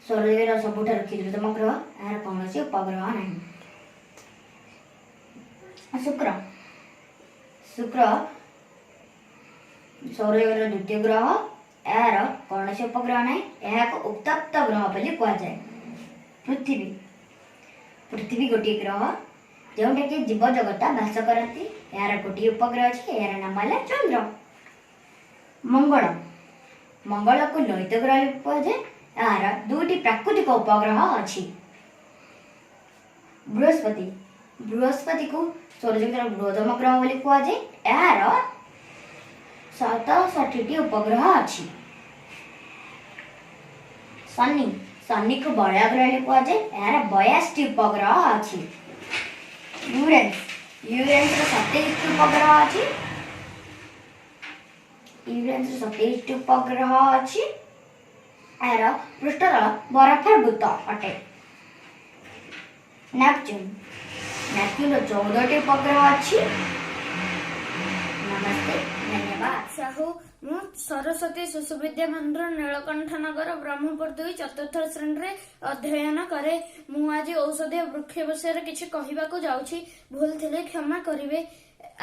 ସୌରଜଗତର ସବୁଠାରୁ କ୍ଷୁଦ୍ରତମ ଗ୍ରହ। ଏହାର କୌଣସି ଉପଗ୍ରହ ନାହିଁ। ଶୁକ୍ର। ଶୁକ୍ର ସୌରଜଗତର ଦ୍ୱିତୀୟ ଗ୍ରହ। ଏହାର କୌଣସି ଉପଗ୍ରହ ନାହିଁ। ଏହାକୁ ଉତ୍ତପ୍ତ ଗ୍ରହ ବୋଲି କୁହାଯାଏ। ପୃଥିବୀ। ପୃଥିବୀ ଗୋଟିଏ ଗ୍ରହ, ଯେଉଁଟାକି ଜୀବଜଗତ ବାସ କରନ୍ତି। ଏହାର ଗୋଟିଏ ଉପଗ୍ରହ ଅଛି, ଏହାର ନାମ ହେଲା ଚନ୍ଦ୍ର। ମଙ୍ଗଳ। ମଙ୍ଗଳକୁ ଲୋହିତ ଗ୍ରହ କୁହାଯାଏ। ଏହାର ଦୁଇଟି ପ୍ରାକୃତିକ ଉପଗ୍ରହ ଅଛି। ବୃହସ୍ପତି। ବୃହସ୍ପତିକୁ ସୌରଜଗତର ବୃହତ୍ତମ ଗ୍ରହ ବୋଲି କୁହାଯାଏ। ଏହାର 67ଟି ଉପଗ୍ରହ ଅଛି। ଶନି। ଶନିକୁ ବଳୟ ଗ୍ରହ ବୋଲି କୁହାଯାଏ। ଏହାର 82ଟି ଉପଗ୍ରହ ଅଛି। ୟୁରେନ୍ସ। ୟୁରେନ୍ସର 27ଟି ଉପଗ୍ରହ ଅଛି। ୟୁରେନ୍ସର 27ଟି ଉପଗ୍ରହ ଅଛି। ଏହାର ପୃଷ୍ଠତଳ ବରଫାବୃତ ଅଟେ। ନେପଚୁନ୍। ନେପଚୁନ୍ର 14ଟି ଉପଗ୍ରହ ଅଛି। ନମସ୍ତେ, ଧନ୍ୟବାଦ। ସାହୁ। ମୁଁ ସରସ୍ୱତୀ ଶିଶୁ ବିଦ୍ୟା ମନ୍ଦିର, ନୀଳକଣ୍ଠ ନଗର, ବ୍ରହ୍ମପୁର 2, ଚତୁର୍ଥ ଶ୍ରେଣୀରେ ଅଧ୍ୟୟନ କରେ। ମୁଁ ଆଜି ଔଷଧୀୟ ବୃକ୍ଷ ବିଷୟରେ କିଛି କହିବାକୁ ଯାଉଛି। ଭୁଲ ଥିଲେ କ୍ଷମା କରିବେ।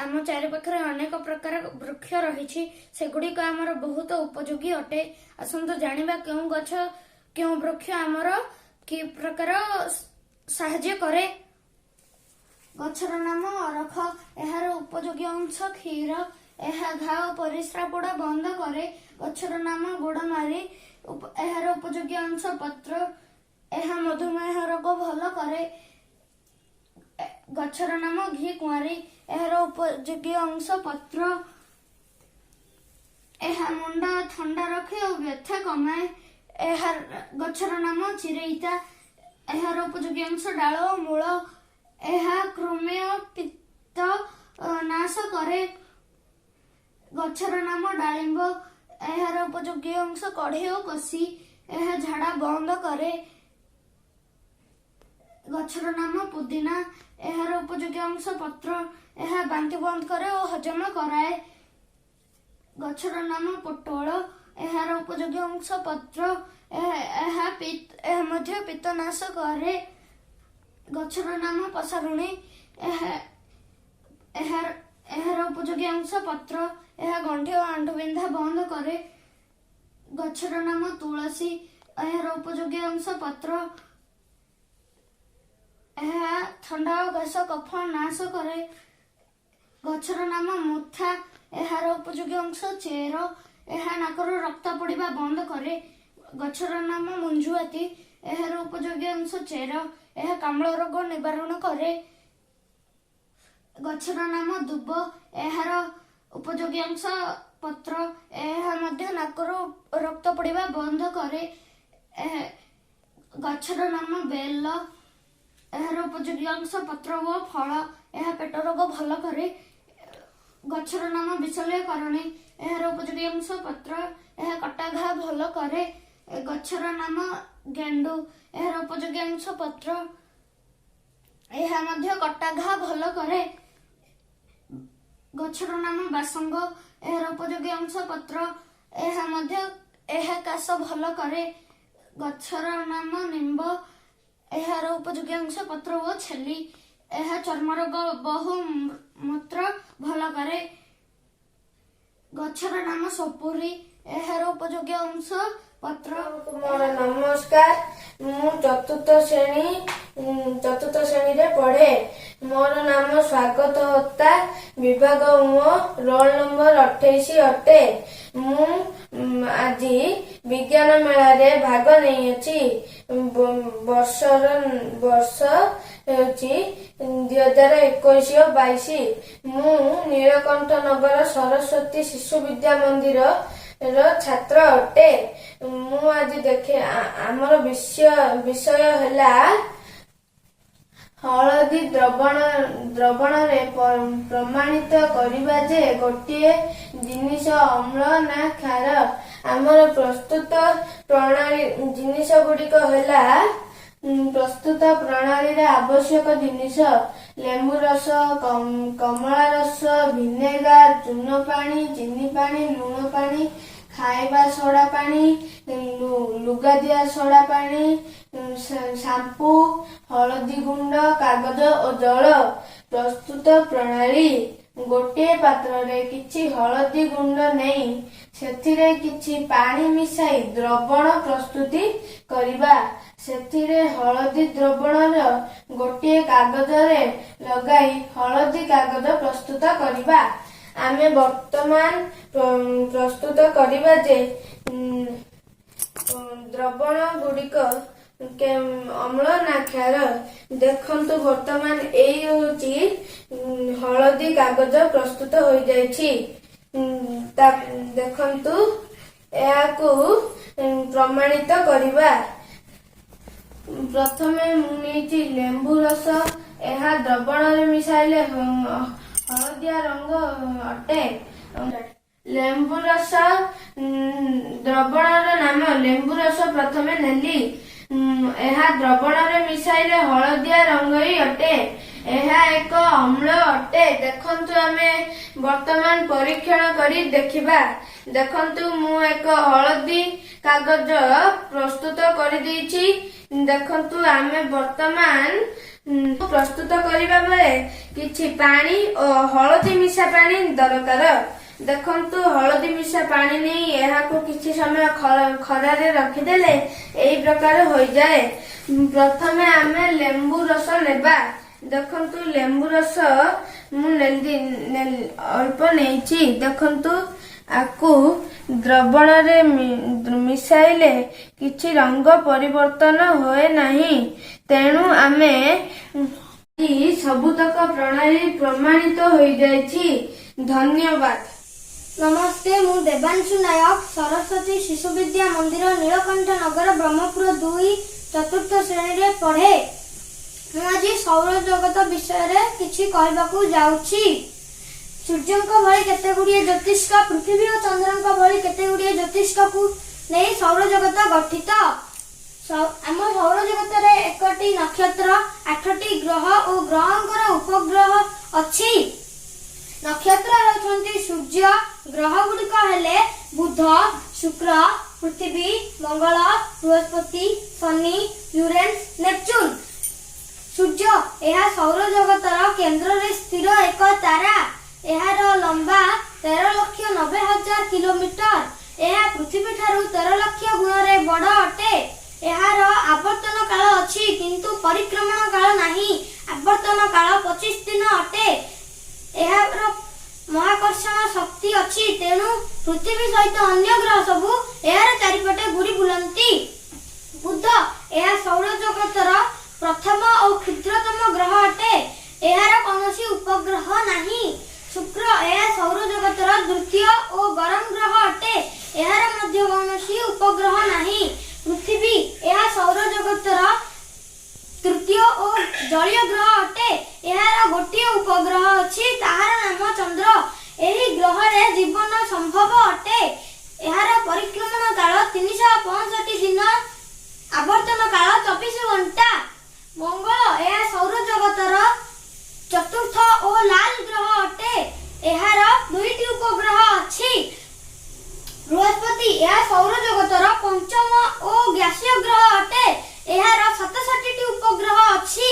ଆମ ଚାରିପାଖରେ ଅନେକ ପ୍ରକାର ବୃକ୍ଷ ରହିଛି। ସେଗୁଡ଼ିକ ଆମର ବହୁତ ଉପଯୋଗୀ ଅଟେ। ଆସନ୍ତୁ ଜାଣିବା କେଉଁ ଗଛ, କେଉଁ ବୃକ୍ଷ ଆମର କି ପ୍ରକାର ସାହାଯ୍ୟ କରେ। ଗଛର ନାମ ଅରଖ। ଏହାର ଉପଯୋଗୀ ଅଂଶ କ୍ଷୀର। ଏହା ଘା ଓ ପରିସ୍ରା ପୋଡ଼ା ବନ୍ଦ କରେ। ଗଛର ନାମ ଗୋଡ଼ମାରି। ଏହାର ଉପଯୋଗୀ ଅଂଶ ପତ୍ର। ଏହା ମଧୁମେହ ରୋଗ ଭଲ କରେ। ଗଛର ନାମ ଘି କୁଆଁରୀ। ଏହାର ଉପଯୋଗୀ ଅଂଶ ପତ୍ର। ଏହା ମୁଣ୍ଡ ଥଣ୍ଡା ରଖେ ଓ ବ୍ୟଥା କମାଏ। ଏହା ଗଛର ନାମ ଚିରେଇତା। ଏହାର ଉପଯୋଗୀ ଅଂଶ ଡାଳ ଓ ମୂଳ। ଏହା କୃମି ଓ ପିତ୍ତ ନାଶ କରେ। ଗଛର ନାମ ଡାଳିମ୍ବ। ଏହାର ଉପଯୋଗୀ ଅଂଶ କଢି ଓ କଷି। ଏହା ଝାଡା ବନ୍ଦ କରେ। ଗଛର ନାମ ପୁଦିନା। ଏହାର ଉପଯୋଗୀ ଅଂଶ ପତ୍ର। ଏହା ବାନ୍ତି ବନ୍ଦ କରେ ଓ ହଜମ କରାଏ। ଗଛର ନାମ ପୋଟଳ। ଏହାର ଉପଯୋଗୀ ଅଂଶ ପତ୍ର। ଏହା ମଧ୍ୟ ପିତ୍ତନାଶ କରେ। ଗଛର ନାମ ପସାରୁଣୀ। ଏହା ଏହାର ଏହାର ଉପଯୋଗୀ ଅଂଶ ପତ୍ର। ଏହା ଗଣ୍ଠି ଓ ଆଣ୍ଠୁବିନ୍ଧା ବନ୍ଦ କରେ। ଗଛର ନାମ ତୁଳସୀ। ଏହାର ଉପଯୋଗୀ ଅଂଶ ପତ୍ର। ଏହା ଥଣ୍ଡା ଓ କାଶ, କଫ ନାଶ କରେ। ଗଛର ନାମ ମୁଥା। ଏହାର ଉପଯୋଗୀ ଅଂଶ ଚେର। ଏହା ନାକରୁ ରକ୍ତ ପଡ଼ିବା ବନ୍ଦ କରେ। ଗଛର ନାମ ମଞ୍ଜୁଆତି। ଏହାର ଉପଯୋଗୀ ଅଂଶ ଚେର। ଏହା କାମଳ ରୋଗ ନିବାରଣ କରେ। ଗଛର ନାମ ଦୁବ। ଏହାର ଉପଯୋଗୀ ଅଂଶ ପତ୍ର। ଏହା ମଧ୍ୟ ନାକରୁ ରକ୍ତ ପଡ଼ିବା ବନ୍ଦ କରେ। ଗଛର ନାମ ବେଲ। ଏହାର ଉପଯୋଗୀ ଅଂଶ ପତ୍ର ଓ ଫଳ। ଏହା ପେଟ ରୋଗ ଭଲ କରେ। ଗଛର ନାମ ବିଶଲ୍ୟକରଣୀ। ଏହାର ଉପଯୋଗୀ ଅଂଶ ପତ୍ର। ଏହା କଟା ଘା ଭଲ କରେ। ଗଛର ନାମ ଗେଣ୍ଡୁ। ଏହାର ଉପଯୋଗୀ ଅଂଶ ପତ୍ର। ଏହା ମଧ୍ୟ କଟା ଘା ଭଲ କରେ। ଗଛର ନାମ ବାସଙ୍ଗ। ଏହାର ଉପଯୋଗୀ ଅଂଶ ପତ୍ର। ଏହା ମଧ୍ୟ ଏହା କାଶ ଭଲ କରେ। ଗଛର ନାମ ନିମ୍ବ। ଏହାର ଉପଯୋଗୀ ଅଂଶ ପତ୍ର ଓ ଛେଲି। ଏହା ଚର୍ମ ରୋଗ, ବହୁ ମୂତ୍ର ଭଲ କରେ। ଗଛର ନାମ ସପୁରୀ। ଏହାର ଉପଯୋଗୀ ଅଂଶ ପତ୍ର। ମୋର ନମସ୍କାର। ମୁଁ ଚତୁର୍ଥ ଶ୍ରେଣୀରେ ପଢ଼େ। ମୋର ନାମ ସ୍ୱାଗତ ହୋତା। ବିଭାଗ ମୋ ରୋଲ ନମ୍ବର 28 ଅଟେ। ମୁଁ ଆଜି ବିଜ୍ଞାନ ମେଳାରେ ଭାଗ ନେଇଅଛି। ବର୍ଷ ହେଉଛି 2021 ଓ 22। ମୁଁ ନୀଳକଣ୍ଠ ନଗର ସରସ୍ୱତୀ ଶିଶୁ ବିଦ୍ୟା ମନ୍ଦିର ର ଛାତ୍ର ଅଟେ। ମୁଁ ଆଜି ଦେଖେ ଆମର ବିଷୟ ହେଲା ହଳଦୀ ଦ୍ରବଣରେ ପ୍ରମାଣିତ କରିବା ଯେ ଗୋଟିଏ ଜିନିଷ ଅମ୍ଳ ନା କ୍ଷାର। ଆମର ପ୍ରସ୍ତୁତ ପ୍ରଣାଳୀ ଜିନିଷ ଗୁଡ଼ିକ ହେଲା, ପ୍ରସ୍ତୁତ ପ୍ରଣାଳୀରେ ଆବଶ୍ୟକ ଜିନିଷ: ଲେମ୍ବୁ ରସ, କମଳା ରସ, ଭିନେଗାର, ଚୂନ ପାଣି, ଚିନି ପାଣି, ଲୁଣ ପାଣି, ଖାଇବା ସୋଡା ପାଣି, ଲୁଗା ଦିଆ ସୋଡା ପାଣି, ସାମ୍ପୁ, ହଳଦୀ ଗୁଣ୍ଡ, କାଗଜ ଓ ଜଳ। ପ୍ରସ୍ତୁତ ପ୍ରଣାଳୀ: ଗୋଟିଏ ପାତ୍ରରେ କିଛି ହଳଦୀ ଗୁଣ୍ଡ ନେଇ ସେଥିରେ କିଛି ପାଣି ମିଶାଇ ଦ୍ରବଣ ପ୍ରସ୍ତୁତି କରିବା। ସେଥିରେ ହଳଦୀ ଦ୍ରବଣର ଗୋଟିଏ କାଗଜରେ ଲଗାଇ ହଳଦୀ କାଗଜ ପ୍ରସ୍ତୁତ କରିବା। ଆମେ ବର୍ତ୍ତମାନ ପ୍ରସ୍ତୁତ କରିବା ଯେ ଦ୍ରବଣ ଗୁଡ଼ିକ ଅମ୍ଳ ନା କ୍ଷାର। ଦେଖନ୍ତୁ, ବର୍ତ୍ତମାନ ଏଇ ହେଉଛି ହଳଦୀ କାଗଜ ପ୍ରସ୍ତୁତ ହୋଇଯାଇଛି। ଦେଖନ୍ତୁ, ଏହାକୁ ପ୍ରମାଣିତ କରିବା। ପ୍ରଥମେ ମୁଁ ନେଇଛି ଲେମ୍ବୁ ରସ। ଏହା ଦ୍ରବଣରେ ମିଶାଇଲେ ହଳଦିଆ ରଙ୍ଗ ଅଟେ। ଲେମ୍ବୁ ରସ, ଦ୍ରବଣର ନାମ ଲେମ୍ବୁ ରସ ପ୍ରଥମେ ନେଲି। ଏହା ଦ୍ରବଣରେ ମିଶାଇଲେ ହଳଦିଆ ରଙ୍ଗ ହିଁ ଅଟେ। ଏହା ଏକ ଅମ୍ଳ ଅଟେ। ଦେଖନ୍ତୁ, ଆମେ ବର୍ତ୍ତମାନ ପରୀକ୍ଷଣ କରି ଦେଖିବା। ଦେଖନ୍ତୁ, ମୁଁ ଏକ ହଳଦୀ କାଗଜ ପ୍ରସ୍ତୁତ କରିଦେଇଛି। ଦେଖନ୍ତୁ, ଆମେ ବର୍ତ୍ତମାନ ପ୍ରସ୍ତୁତ କରିବା ବେଳେ କିଛି ପାଣି ଓ ହଳଦୀ ମିଶା ପାଣି ଦରକାର। ଦେଖନ୍ତୁ, ହଳଦୀ ମିଶା ପାଣି ନେଇ ଏହାକୁ କିଛି ସମୟ ଖରାରେ ରଖିଦେଲେ ଏହି ପ୍ରକାର ହୋଇଯାଏ। ପ୍ରଥମେ ଆମେ ଲେମ୍ବୁ ରସ ନେବା। ଦେଖନ୍ତୁ, ଲେମ୍ବୁ ରସ ମୁଁ ନେଲି, ଅଳ୍ପ ନେଇଛି। ଦେଖନ୍ତୁ, ଆକୁ ଦ୍ରବଣରେ ମିଶାଇଲେ କିଛି ରଙ୍ଗ ପରିବର୍ତ୍ତନ ହୁଏ ନାହିଁ। ତେଣୁ ଆମେ ସବୁତକ ପ୍ରଣାଳୀ ପ୍ରମାଣିତ ହୋଇଯାଇଛି। ଧନ୍ୟବାଦ। ନମସ୍ତେ, ମୁଁ ଦେବାଂଶୁ ନାୟକ, ସରସ୍ୱତୀ ଶିଶୁ ବିଦ୍ୟା ମନ୍ଦିର, ନୀଳକଣ୍ଠ ନଗର, ବ୍ରହ୍ମପୁର 2, ଚତୁର୍ଥ ଶ୍ରେଣୀରେ ପଢ଼େ। ମୁଁ ଆଜି ସୌର ଜଗତ ବିଷୟରେ କିଛି କହିବାକୁ ଯାଉଛି। ସୂର୍ଯ୍ୟଙ୍କ ଭଳି କେତେ ଗୁଡ଼ିଏ ଜ୍ୟୋତିଷ୍କ, ପୃଥିବୀ ଓ ଚନ୍ଦ୍ରଙ୍କ ଭଳି କେତେ ଗୁଡ଼ିଏ ଜ୍ୟୋତିଷ୍କକୁ ନେଇ ସୌର ଜଗତ ଗଠିତ। ଆମ ସୌର ଜଗତରେ ଏକଟି ନକ୍ଷତ୍ର, ଆଠଟି ଗ୍ରହ ଓ ଗ୍ରହଙ୍କର ଉପଗ୍ରହ ଅଛି। ନକ୍ଷତ୍ର ହେଉଛନ୍ତି ସୂର୍ଯ୍ୟ, ଗ୍ରହ ଗୁଡ଼ିକ ହେଲେ ବୁଧ, ଶୁକ୍ର, ପୃଥିବୀ, ମଙ୍ଗଳ, ବୃହସ୍ପତି, ଶନି, ୟୁରେନସ, ନେପଚୁନ। ସୂର୍ଯ୍ୟ, ଏହା ସୌର ଜଗତର କେନ୍ଦ୍ରରେ ସ୍ଥିର ଏକ ତାରା। ଏହାର ଲମ୍ବା 13,90,000 କିଲୋମିଟର। ଏହା ପୃଥିବୀ ଠାରୁ 13 ଲକ୍ଷ ଗୁଣରେ ବଡ଼ ଅଟେ। ଏହାର ଆବର୍ତ୍ତନ କାଳ ଅଛି, କିନ୍ତୁ ପରିକ୍ରମଣ କାଳ ନାହିଁ। ଆବର୍ତ୍ତନ କାଳ 25 ଦିନ ଅଟେ। ଏହାର ମହାକର୍ଷଣ ଶକ୍ତି ଅଛି, ତେଣୁ ପୃଥିବୀ ସହିତ ଅନ୍ୟ ଗ୍ରହ ସବୁ ଏହାର ଚାରିପଟେ ଘୁରି ବୁଲନ୍ତି। ବୁଧ, ଏହା ସୌର ଜଗତର ପ୍ରଥମ ଓ କ୍ଷୁଦ୍ରତମ ଗ୍ରହ ଅଟେ। ଏହାର କୌଣସି ଉପଗ୍ରହ ନାହିଁ। ଶୁକ୍ର, ଏହା ସୌର ଜଗତର ଦ୍ୱିତୀୟ ଓ ଗରମ ଗ୍ରହ ଅଟେ। ଏହାର ମଧ୍ୟ କୌଣସି ଉପଗ୍ରହ ନାହିଁ। ପୃଥିବୀ, ଏହା ସୌର ଜଗତର ତୃତୀୟ ଓ ଜଳୀୟ ଗ୍ରହ ଅଟେ। ଏହାର ଗୋଟିଏ ଉପଗ୍ରହ ଅଛି, ତାହାର ନାମ ଚନ୍ଦ୍ର। ଏହି ଗ୍ରହରେ ଜୀବନ ସମ୍ଭବ ଅଟେ। ଏହାର ପରିକ୍ରମଣ କାଳ 365 ଦିନ, ଆବର୍ତ୍ତନ କାଳ 24 ଘଣ୍ଟା। ମଙ୍ଗଳ, ଏହା ସୌର ଜଗତର ଚତୁର୍ଥ ଓ ଲାଲ ଗ୍ରହ ଅଟେ। ଏହାର ଦୁଇଟି ଉପଗ୍ରହ ଅଛି। ବୃହସ୍ପତି, ଏହା ସୌର ଜଗତର ପଞ୍ଚମ ଓ ଗ୍ୟାସୀୟ ଗ୍ରହ ଅଟେ। ଏହାର 67ଟି ଉପଗ୍ରହ ଅଛି।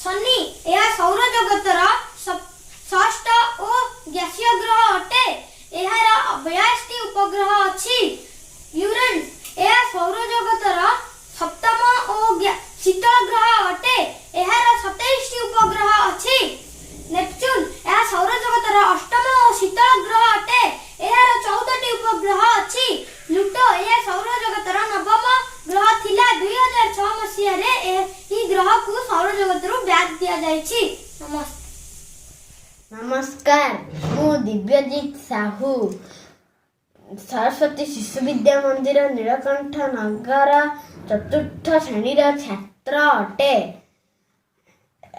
ଶନି, ଏହା ସୌର ଜଗତର ଷଷ୍ଠ ଓ ଗ୍ୟାସୀୟ ଗ୍ରହ ଅଟେ। ଏହାର 82ଟି ଉପଗ୍ରହ ଅଛି। ୟୁରେନସ, ଏହା ସୌର ଜଗତର ସପ୍ତମ ଓ ଶୀତଳ ଗ୍ରହ ଅଟେ। ଏହାର 27ଟି ଉପଗ୍ରହ ଅଛି। ନେପଚୁନ, ଏହା ସୌର ଜଗତର ଅଷ୍ଟମ ଓ ଶୀତଳ ଗ୍ରହ ଅଟେ। ଏହାର 14ଟି ଉପଗ୍ରହ ଅଛି। ପ୍ଲୁଟୋ, ଏହା ସୌର ଜଗତର ନବମ ଗ୍ରହ ଥିଲା। 2006 ମସିହାରେ ଏହି ଗ୍ରହକୁ ସୌର ଜଗତରୁ ବାଦ୍ ଦିଆଯାଇଛି। ନମସ୍ତେ। ନମସ୍କାର, ମୁଁ ଦିବ୍ୟଜିତ ସାହୁ, ସରସ୍ୱତୀ ଶିଶୁ ବିଦ୍ୟା ମନ୍ଦିର, ନୀଳକଣ୍ଠ ନଗର, ଚତୁର୍ଥ ଶ୍ରେଣୀର ଛାତ୍ର ଅଟେ।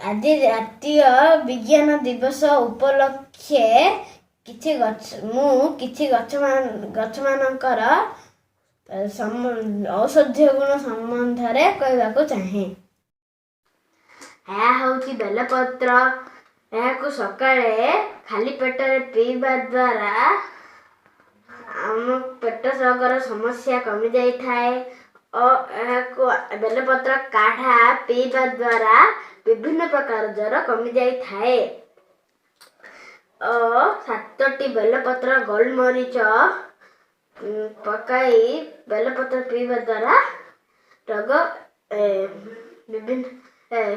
ଆଜି ଜାତୀୟ ବିଜ୍ଞାନ ଦିବସ ଉପଲକ୍ଷେ କିଛି ଗଛ ମୁଁ କିଛି ଗଛମାନଙ୍କର ଔଷଧୀୟ ଗୁଣ ସମ୍ବନ୍ଧରେ କହିବାକୁ ଚାହେଁ। ଏହା ହେଉଛି ବେଲପତ୍ର। ଏହାକୁ ସକାଳେ ଖାଲି ପେଟରେ ପିଇବା ଦ୍ୱାରା ଆମ ପେଟ ରୋଗର ସମସ୍ୟା କମିଯାଇଥାଏ ଓ ଏହାକୁ ବେଲପତ୍ର କାଢ଼ା ପିଇବା ଦ୍ୱାରା ବିଭିନ୍ନ ପ୍ରକାର ଜ୍ୱର କମିଯାଇଥାଏ ଓ ସାତଟି ବେଲପତ୍ର, ଗୋଲମରିଚ ପକାଇ ବେଲପତ୍ର ପିଇବା ଦ୍ୱାରା ରୋଗ ବିଭିନ୍ନ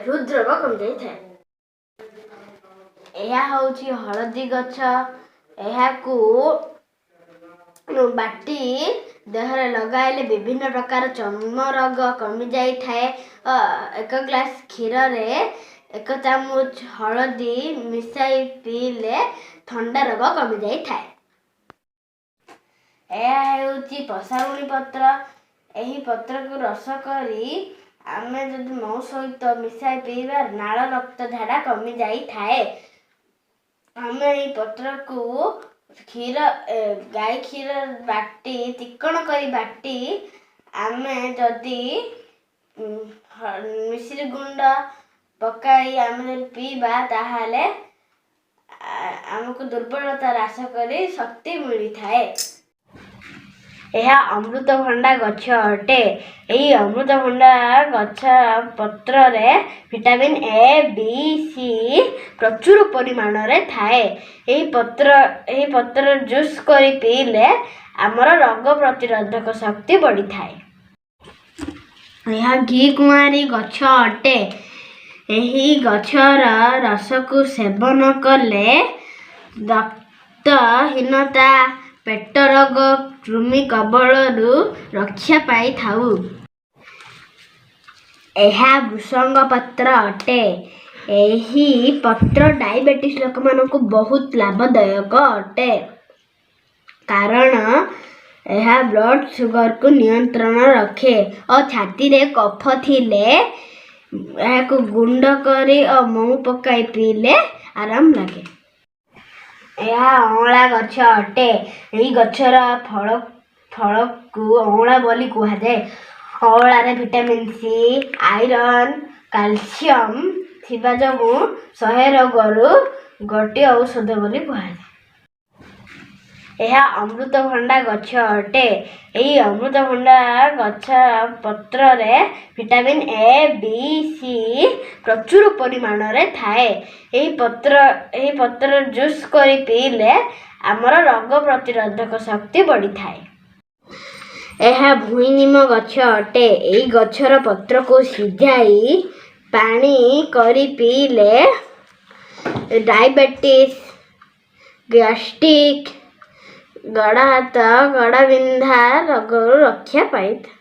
ହୃଦରୋଗ କମିଯାଇଥାଏ। ଏହା ହେଉଛି ହଳଦୀ ଗଛ। ଏହାକୁ ବାଟି ଦେହରେ ଲଗାଇଲେ ବିଭିନ୍ନ ପ୍ରକାର ଚର୍ମ ରୋଗ କମିଯାଇଥାଏ। ଏକ ଗ୍ଲାସ୍ କ୍ଷୀରରେ ଏକ ଚାମଚ ହଳଦୀ ମିଶାଇ ପିଇଲେ ଥଣ୍ଡା ରୋଗ କମିଯାଇଥାଏ। ଏହା ହେଉଛି ପଶାଗୁଣି ପତ୍ର। ଏହି ପତ୍ରକୁ ରସ କରି ଆମେ ଯଦି ମହୁ ସହିତ ମିଶାଇ ପିଇବା, ନାଳ ରକ୍ତ ଝାଡ଼ା କମିଯାଇଥାଏ। ଆମେ ଏହି ପତ୍ରକୁ କ୍ଷୀର, ଗାଈ କ୍ଷୀର ବାଟି, ଚିକ୍କଣ କରି ବାଟି ଆମେ ଯଦି ମିଶ୍ରି ଗୁଣ୍ଡ ପକାଇ ଆମେ ଯଦି ପିଇବା, ତାହେଲେ ଆମକୁ ଦୁର୍ବଳତା ହ୍ରାସ କରି ଶକ୍ତି ମିଳିଥାଏ। ଏହା ଅମୃତଭଣ୍ଡା ଗଛ ଅଟେ। ଏହି ଅମୃତଭଣ୍ଡା ଗଛ ପତ୍ରରେ ଭିଟାମିନ୍ ଏ, ବି, ସି ପ୍ରଚୁର ପରିମାଣରେ ଥାଏ। ଏହି ପତ୍ର ଜୁସ୍ କରି ପିଇଲେ ଆମର ରୋଗ ପ୍ରତିରୋଧକ ଶକ୍ତି ବଢ଼ିଥାଏ। ଏହା ଘି କୁଆଁରୀ ଗଛ ଅଟେ। ଏହି ଗଛର ରସକୁ ସେବନ କଲେ ରକ୍ତହୀନତା, ପେଟ ରୋଗ, କୃମି କବଳରୁ ରକ୍ଷା ପାଇଥାଉ। ଏହା ଭୃସଙ୍ଗ ପତ୍ର ଅଟେ। ଏହି ପତ୍ର ଡାଇବେଟିସ୍ ଲୋକମାନଙ୍କୁ ବହୁତ ଲାଭଦାୟକ ଅଟେ, କାରଣ ଏହା ବ୍ଲଡ଼ ସୁଗରକୁ ନିୟନ୍ତ୍ରଣ ରଖେ ଓ ଛାତିରେ କଫ ଥିଲେ ଏହାକୁ ଗୁଣ୍ଡ କରି ଓ ମହୁ ପକାଇ ପିଇଲେ ଆରାମ ଲାଗେ। ଏହା ଅଁଳା ଗଛ ଅଟେ। ଏହି ଗଛର ଫଳକୁ ଅଁଳା ବୋଲି କୁହାଯାଏ। ଅଁଳାରେ ଭିଟାମିନ୍ ସି, ଆଇରନ୍, କାଲସିୟମ୍ ଥିବା ଯୋଗୁଁ 100 ରୋଗରୁ ଗୋଟିଏ ଔଷଧ ବୋଲି କୁହାଯାଏ। ଏହା ଅମୃତଭଣ୍ଡା ଗଛ ଅଟେ। ଏହି ଅମୃତଭଣ୍ଡା ଗଛ ପତ୍ରରେ ଭିଟାମିନ୍ ଏ, ବି, ସି ପ୍ରଚୁର ପରିମାଣରେ ଥାଏ। ଏହି ପତ୍ର ଜୁସ୍ କରି ପିଇଲେ ଆମର ରୋଗ ପ୍ରତିରୋଧକ ଶକ୍ତି ବଢ଼ିଥାଏ। ଏହା ଭୂଇଁ ନିମ ଗଛ ଅଟେ। ଏହି ଗଛର ପତ୍ରକୁ ସିଝାଇ ପାଣି କରି ପିଇଲେ ଡାଇବେଟିସ୍, ଗ୍ୟାଷ୍ଟ୍ରିକ୍, ଗୋଡ଼ ହାତ ଗୋଡ଼ ବିନ୍ଧା ରୋଗରୁ ରକ୍ଷା ପାଇଥାଏ।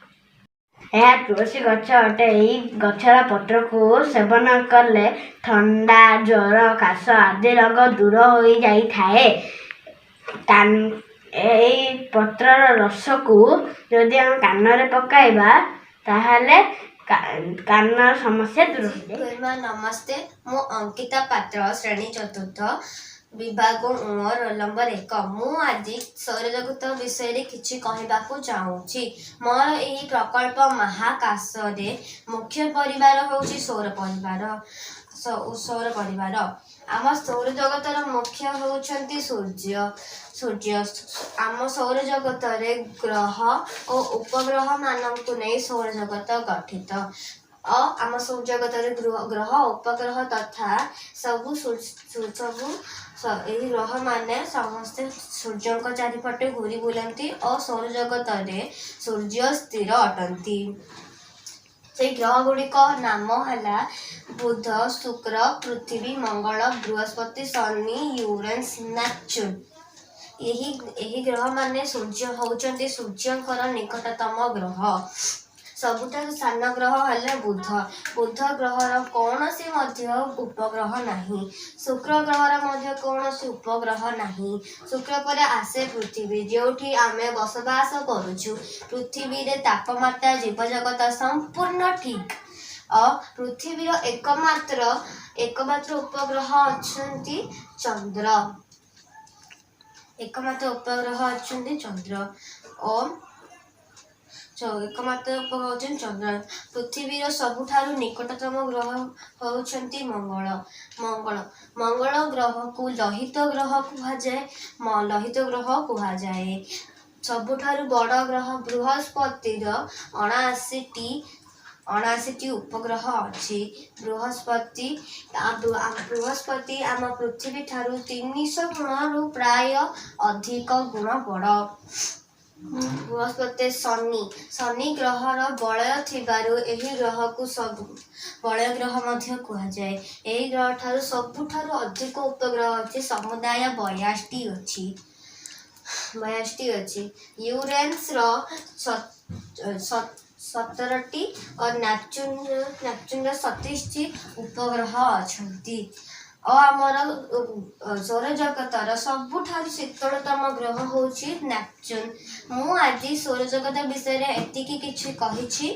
ଏହା ତୁଳସୀ ଗଛ ଅଟେ। ଏହି ଗଛର ପତ୍ରକୁ ସେବନ କଲେ ଥଣ୍ଡା, ଜ୍ୱର, କାଶ ଆଦି ରୋଗ ଦୂର ହୋଇଯାଇଥାଏ। ଏହି ପତ୍ରର ରସକୁ ଯଦି ଆମେ କାନରେ ପକାଇବା, ତାହେଲେ କାନର ସମସ୍ୟା ଦୂର ହୋଇଯାଏ। ଗୁରୁମା, ନମସ୍ତେ। ମୁଁ ଅଙ୍କିତା ପାତ୍ର, ଶ୍ରେଣୀ ଚତୁର୍ଥ, ବିଭାଗ ଉଁ, ରୋଲ ନମ୍ବର 1। ମୁଁ ଆଜି ସୌରଜଗତ ବିଷୟରେ କିଛି କହିବାକୁ ଚାହୁଁଛି। ମୋର ଏହି ପ୍ରକଳ୍ପ ମହାକାଶରେ ମୁଖ୍ୟ ପରିବାର ହେଉଛି ସୌର ପରିବାର। ସୌର ପରିବାର, ଆମ ସୌରଜଗତର ମୁଖ୍ୟ ହେଉଛନ୍ତି ସୂର୍ଯ୍ୟ। ସୂର୍ଯ୍ୟ। ଆମ ସୌରଜଗତରେ ଗ୍ରହ ଓ ଉପଗ୍ରହ ମାନଙ୍କୁ ନେଇ ସୌରଜଗତ ଗଠିତ ଓ ଆମ ସୌରଜଗତରେ ଗ୍ରହ, ଉପଗ୍ରହ ତଥା ସବୁ ଏହି ଗ୍ରହମାନେ ସମସ୍ତେ ସୂର୍ଯ୍ୟଙ୍କ ଚାରିପଟେ ଘୁରି ବୁଲନ୍ତି ଓ ସୌରଜଗତରେ ସୂର୍ଯ୍ୟ ସ୍ଥିର ଅଟନ୍ତି। ସେଇ ଗ୍ରହ ଗୁଡ଼ିକ ନାମ ହେଲା ବୁଧ, ଶୁକ୍ର, ପୃଥିବୀ, ମଙ୍ଗଳ, ବୃହସ୍ପତି, ଶନି, ୟୁରେନସ୍, ନେପଚୁନ। ଏହି ଗ୍ରହମାନେ ସୂର୍ଯ୍ୟ ହେଉଛନ୍ତି ସୂର୍ଯ୍ୟଙ୍କର ନିକଟତମ ଗ୍ରହ। ସବୁଠାରୁ ସାନ ଗ୍ରହ ହେଲା ବୁଧ। ବୁଧ ଗ୍ରହର କୌଣସି ମଧ୍ୟ ଉପଗ୍ରହ ନାହିଁ। ଶୁକ୍ର ଗ୍ରହର ମଧ୍ୟ କୌଣସି ଉପଗ୍ରହ ନାହିଁ। ଶୁକ୍ର ପରେ ଆସେ ପୃଥିବୀ, ଯେଉଁଠି ଆମେ ବସବାସ କରୁଛୁ। ପୃଥିବୀରେ ତାପମାତ୍ରା, ଜୀବଜଗତ ସମ୍ପୂର୍ଣ୍ଣ ଠିକ୍ ଓ ପୃଥିବୀର ଏକମାତ୍ର ଉପଗ୍ରହ ଅଛନ୍ତି ଚନ୍ଦ୍ର। ଏକମାତ୍ର ଉପଗ୍ରହ ଅଛନ୍ତି ଚନ୍ଦ୍ର ଓ ଏକମାତ୍ର ଉପଗ୍ରହ ହେଉଛନ୍ତି ଚନ୍ଦ୍ର। ପୃଥିବୀର ସବୁଠାରୁ ନିକଟତମ ଗ୍ରହ ହେଉଛନ୍ତି ମଙ୍ଗଳ। ମଙ୍ଗଳ ଗ୍ରହକୁ ଲୋହିତ ଗ୍ରହ କୁହାଯାଏ। ଲୋହିତ ଗ୍ରହ କୁହାଯାଏ। ସବୁଠାରୁ ବଡ଼ ଗ୍ରହ ବୃହସ୍ପତିର 79ଟି ଉପଗ୍ରହ ଅଛି। ବୃହସ୍ପତି ଆମ ପୃଥିବୀ ଠାରୁ 300 ଗୁଣରୁ ପ୍ରାୟ ଅଧିକ ଗୁଣ ବଡ଼। ବୃହସ୍ପତି। ଶନି। ଶନି ଗ୍ରହର ବଳୟ ଥିବାରୁ ଏହି ଗ୍ରହକୁ ସବୁ ବଳୟ ଗ୍ରହ ମଧ୍ୟ କୁହାଯାଏ। ଏହି ଗ୍ରହ ଠାରୁ ସବୁଠାରୁ ଅଧିକ ଉପଗ୍ରହ ଅଛି, ସମୁଦାୟ 82 ଅଛି, 82 ଅଛି। ୟୁରେନ୍ସର 17ଟି ଓ ନେପଚୁନ୍ର 27ଟି ଉପଗ୍ରହ ଅଛନ୍ତି। ଓ ଆମର ସୌରଜଗତର ସବୁଠାରୁ ଶୀତଳତମ ଗ୍ରହ ହେଉଛି ନେପଚୁନ୍। ମୁଁ ଆଜି ସୌରଜଗତ ବିଷୟରେ ଏତିକି କିଛି କହିଛି।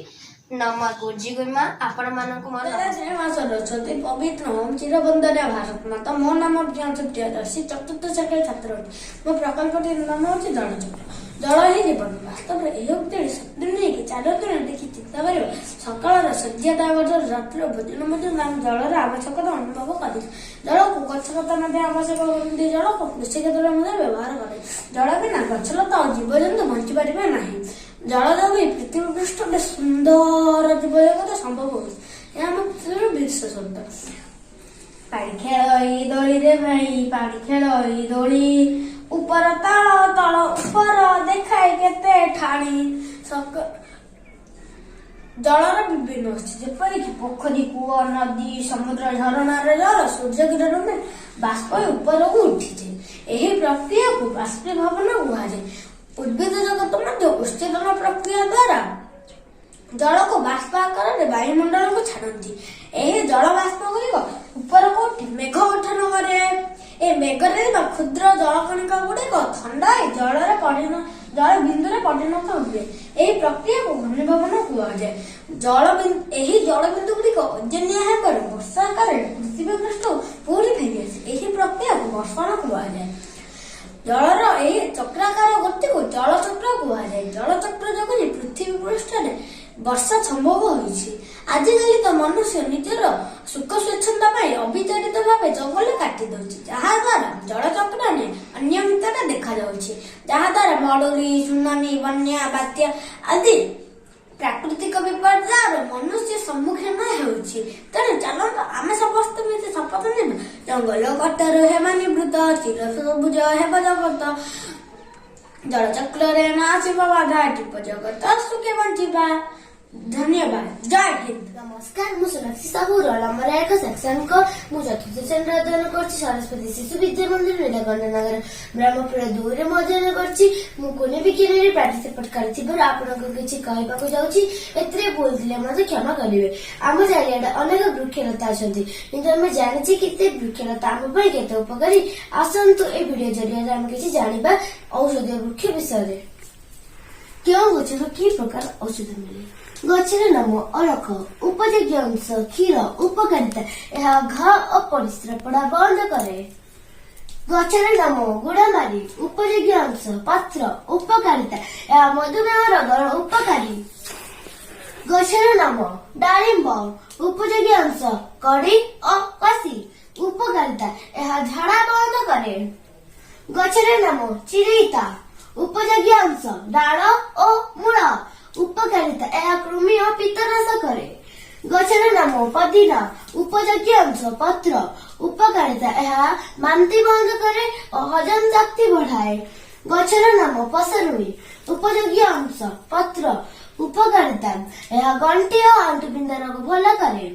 ନମ ଗୁରୁଜୀ, ଗୁରୁମା, ଆପଣମାନଙ୍କୁ ମୋର ଜୟ ମା ସରସ୍ୱତୀ, ପବିତ୍ର ଓମ୍ ଚିରବନ୍ଦନା ଭାରତ ମାତା। ମୋ ନାମ ପ୍ରିୟାଂଶୁ ପ୍ରିୟଦର୍ଶୀ, ଚତୁର୍ଥ ଶ୍ରେଣୀର ଛାତ୍ର ଅଟେ। ମୋ ପ୍ରକଳ୍ପଟିର ନାମ ହେଉଛି ଜଳଚକ୍ର। ଜଳ ହିଁ ଜୀବନ। ବାସ୍ତବରେ ଏହି ଉକ୍ତିଟି ସତ୍ୟ ନେଇକି ଚାରୋଦିନ ଦେଖି ଚିନ୍ତା କରିବା। ସକାଳର ସୂର୍ଯ୍ୟୋଦୟ, ରାତ୍ରିର ଭୋଜନ ପର୍ଯ୍ୟନ୍ତ ଆମେ ଜଳର ଆବଶ୍ୟକତା ଅନୁଭବ କରିଛୁ। ଜଳକୁ ଗଛଲତା ମଧ୍ୟ ଆବଶ୍ୟକ କରନ୍ତି। ଜଳକୁ କୃଷି କ୍ଷେତ୍ରରେ ମଧ୍ୟ ବ୍ୟବହାର କରେ। ଜଳ ବିନା ଗଛଲତା ଓ ଜୀବଜନ୍ତୁ ବଞ୍ଚିପାରିବେ ନାହିଁ। ଜଳ ଯୋଗୁଁ ପୃଥିବୀ ପୃଷ୍ଠରେ ସୁନ୍ଦର ଜୀବଜଗତ ସମ୍ଭବ ହୋଇଛି। ଏହା ଆମ ପୃଥିବୀର ବିଶେଷତ୍ୱ। ପାଣି ଖେଳଇ ଦୋଳିରେ ଭାଇ, ପାଣି ଖେଳଇ ଦୋଳି, ଉପର ତଳ ତଳ ଉପର ଦେଖାଏ କେତେ ଠାଣି। ଜଳର ବିଭିନ୍ନ ଅଛି, ଯେପରିକି ପୋଖରୀ, କୂଅ, ନଦୀ, ସମୁଦ୍ର, ଝରଣାର ଜଳ ସୂର୍ଯ୍ୟ କିରଣରେ ବାଷ୍ପ ହୋଇ ଉପରକୁ ଉଠିଯାଏ। ଏହି ପ୍ରକ୍ରିୟାକୁ ବାଷ୍ପୀଭବନ କୁହାଯାଏ। ଉଦ୍ଭିଦ ଜଗତ ମଧ୍ୟ ଉତ୍ସେଚନ ପ୍ରକ୍ରିୟା ଦ୍ୱାରା ଜଳକୁ ବାଷ୍ପ ଆକାରରେ ବାୟୁମଣ୍ଡଳକୁ ଛାଡ଼ନ୍ତି। ଏହି ଜଳ ବାଷ୍ପ ଗୁଡ଼ିକ ଉପରକୁ ଉଠି ମେଘ ଗଠନ କରେ। ଏ ମେଘରେ ଥିବା କ୍ଷୁଦ୍ର ଜଳକଣିକା ଗୁଡ଼ିକ ଥଣ୍ଡା ହୋଇ ଜଳ ବିନ୍ଦୁରେ ପରିଣତ ହୁଏ। ଏହି ପ୍ରକ୍ରିୟାକୁ ଘନୀଭବନ କୁହାଯାଏ। ଏହି ଜଳବିନ୍ଦୁ ଗୁଡ଼ିକ ଓଜନିଆ ହେବାରୁ ବର୍ଷା ଆକାରରେ ପୃଥିବୀ ପୃଷ୍ଠକୁ ପୁଣି ଫେରିଆସେ। ଏହି ପ୍ରକ୍ରିୟାକୁ ବର୍ଷଣ କୁହାଯାଏ। ଜଳର ଏହି ଚକ୍ରାକାର ଗତିକୁ ଜଳଚକ୍ର କୁହାଯାଏ। ଜଳଚକ୍ର ଯୋଗୁଁ ହିଁ ପୃଥିବୀ ପୃଷ୍ଠରେ ବର୍ଷା ସମ୍ଭବ ହୋଇଛି। ଆଜିକାଲି ତ ମନୁଷ୍ୟ ନିଜର ସୁଖ ସ୍ୱଚ୍ଛନ୍ଦ ପାଇଁ ଅବିଚାରିତ ଭାବେ ଜଙ୍ଗଲ କାଟି ଦଉଛି, ଯାହାଦ୍ୱାରା ଜଳଚକ୍ରରେ ଅନିୟମିତତା ଦେଖାଯାଉଛି, ଯାହାଦ୍ୱାରା ମରୁଡ଼ି, ସୁନାମି, ବନ୍ୟା, ବାତ୍ୟା ଆଦି ପ୍ରାକୃତିକ ବିପର୍ଯ୍ୟୟର ମନୁଷ୍ୟ ସମ୍ମୁଖୀନ ହେଉଛି। ତେଣୁ ଚାଲନ୍ତୁ ଆମେ ସମସ୍ତେ ମିଶି ଶପଥ ନେବା, ଜଙ୍ଗଲ କଟାରୁ ହେବା ନିବୃତ୍ତ, ଚିର ସବୁଜ ହେବ ଜଗତ, ଜଳଚକ୍ରରେ ନ ଆସିବ ବାଧା, ଜୀବ ଜଗତ ସୁଖେ ବଞ୍ଚିବା। ଧନ୍ୟବାଦ, ଜୟ ହିନ୍ଦ। ନମସ୍କାର, ମୁଁ Sonakshi Sahu, roll number 1, section କ। ମୁଁ ଚତୁର୍ଥ ଶ୍ରେଣୀରେ ଅଧ୍ୟୟନ କରୁଛି ସରସ୍ୱତୀ ଶିଶୁ ବିଦ୍ୟା ମନ୍ଦିର, ନୀଳକଣ୍ଠ ନଗର, ବ୍ରହ୍ମପୁର 2ରେ ମୁଁ ଅଧ୍ୟୟନ କରୁଛି। ମୁଁ କୁନି ବିଜ୍ଞାନରେ ପାର୍ଟିସିପେଟ କରିଥିବାରୁ ଆପଣଙ୍କୁ କିଛି କହିବାକୁ ଯାଉଛି। ଏଥିରେ ଭୁଲ ଥିଲେ ମଧ୍ୟ କ୍ଷମା କରିବେ। ଆମ ଚାରିଆଡେ ଅନେକ ବୃକ୍ଷଲତା ଅଛନ୍ତି, କିନ୍ତୁ ଆମେ ଜାଣିଛେ କି ସେ ବୃକ୍ଷଲତା ଆମ ପାଇଁ କେତେ ଉପକାରୀ? ଆସନ୍ତୁ ଏ ଭିଡିଓ ଜରିଆରେ ଆମେ କିଛି ଜାଣିବା ଔଷଧୀୟ ବୃକ୍ଷ ବିଷୟରେ। କେଉଁ ଗଛରୁ କି ପ୍ରକାର ଔଷଧ ମିଳେ? ଗଛର ନାମ ଅରଖ। ଉପଯୋଗୀ ଅଂଶ କ୍ଷୀର। ଉପକାରିତା: ଏହା ଘା ଓ ପରିସ୍ରା ପଡା ବନ୍ଦ କରେ। ଗଛର ନାମ ଗୁଡମାରି। ଉପଯୋଗୀ ଅଂଶ ପତ୍ର। ଉପକାରିତା: ଏହା ମଧୁମେହ ରୋଗର ଉପକାରୀ। ଗଛର ନାମ ଡାଳିମ୍ବ। ଉପଯୋଗୀ ଅଂଶ କଡି ଓ କଷି। ଉପକାରିତା: ଏହା ଝାଡା ବନ୍ଦ କରେ। ଗଛର ନାମ ଚିରେଇତା। ଉପଯୋଗୀ ଅଂଶ ଡାଳ ଓ ମୂଳ। ଉପକାରିତା: ଏହା କୃମି ଓ ପିତ୍ତନାଶ କରେ। ଗଛର ନାମ ପଦିନା। ଉପଯୋଗୀ ଅଂଶ ପତ୍ର। ଉପକାରିତା: ଏହା ବାନ୍ତି ବନ୍ଦ କରେ ଓ ହଜମ ଶକ୍ତି ବଢାଏ। ଗଛର ନାମ ପସରୁଣୀ। ଉପଯୋଗୀ ଅଂଶ ପତ୍ର। ଉପକାରିତା: ଏହା ଗଣ୍ଠି ଓ ଆଣ୍ଠୁବିନ୍ଧା ରୋଗ ଭଲ କରେ।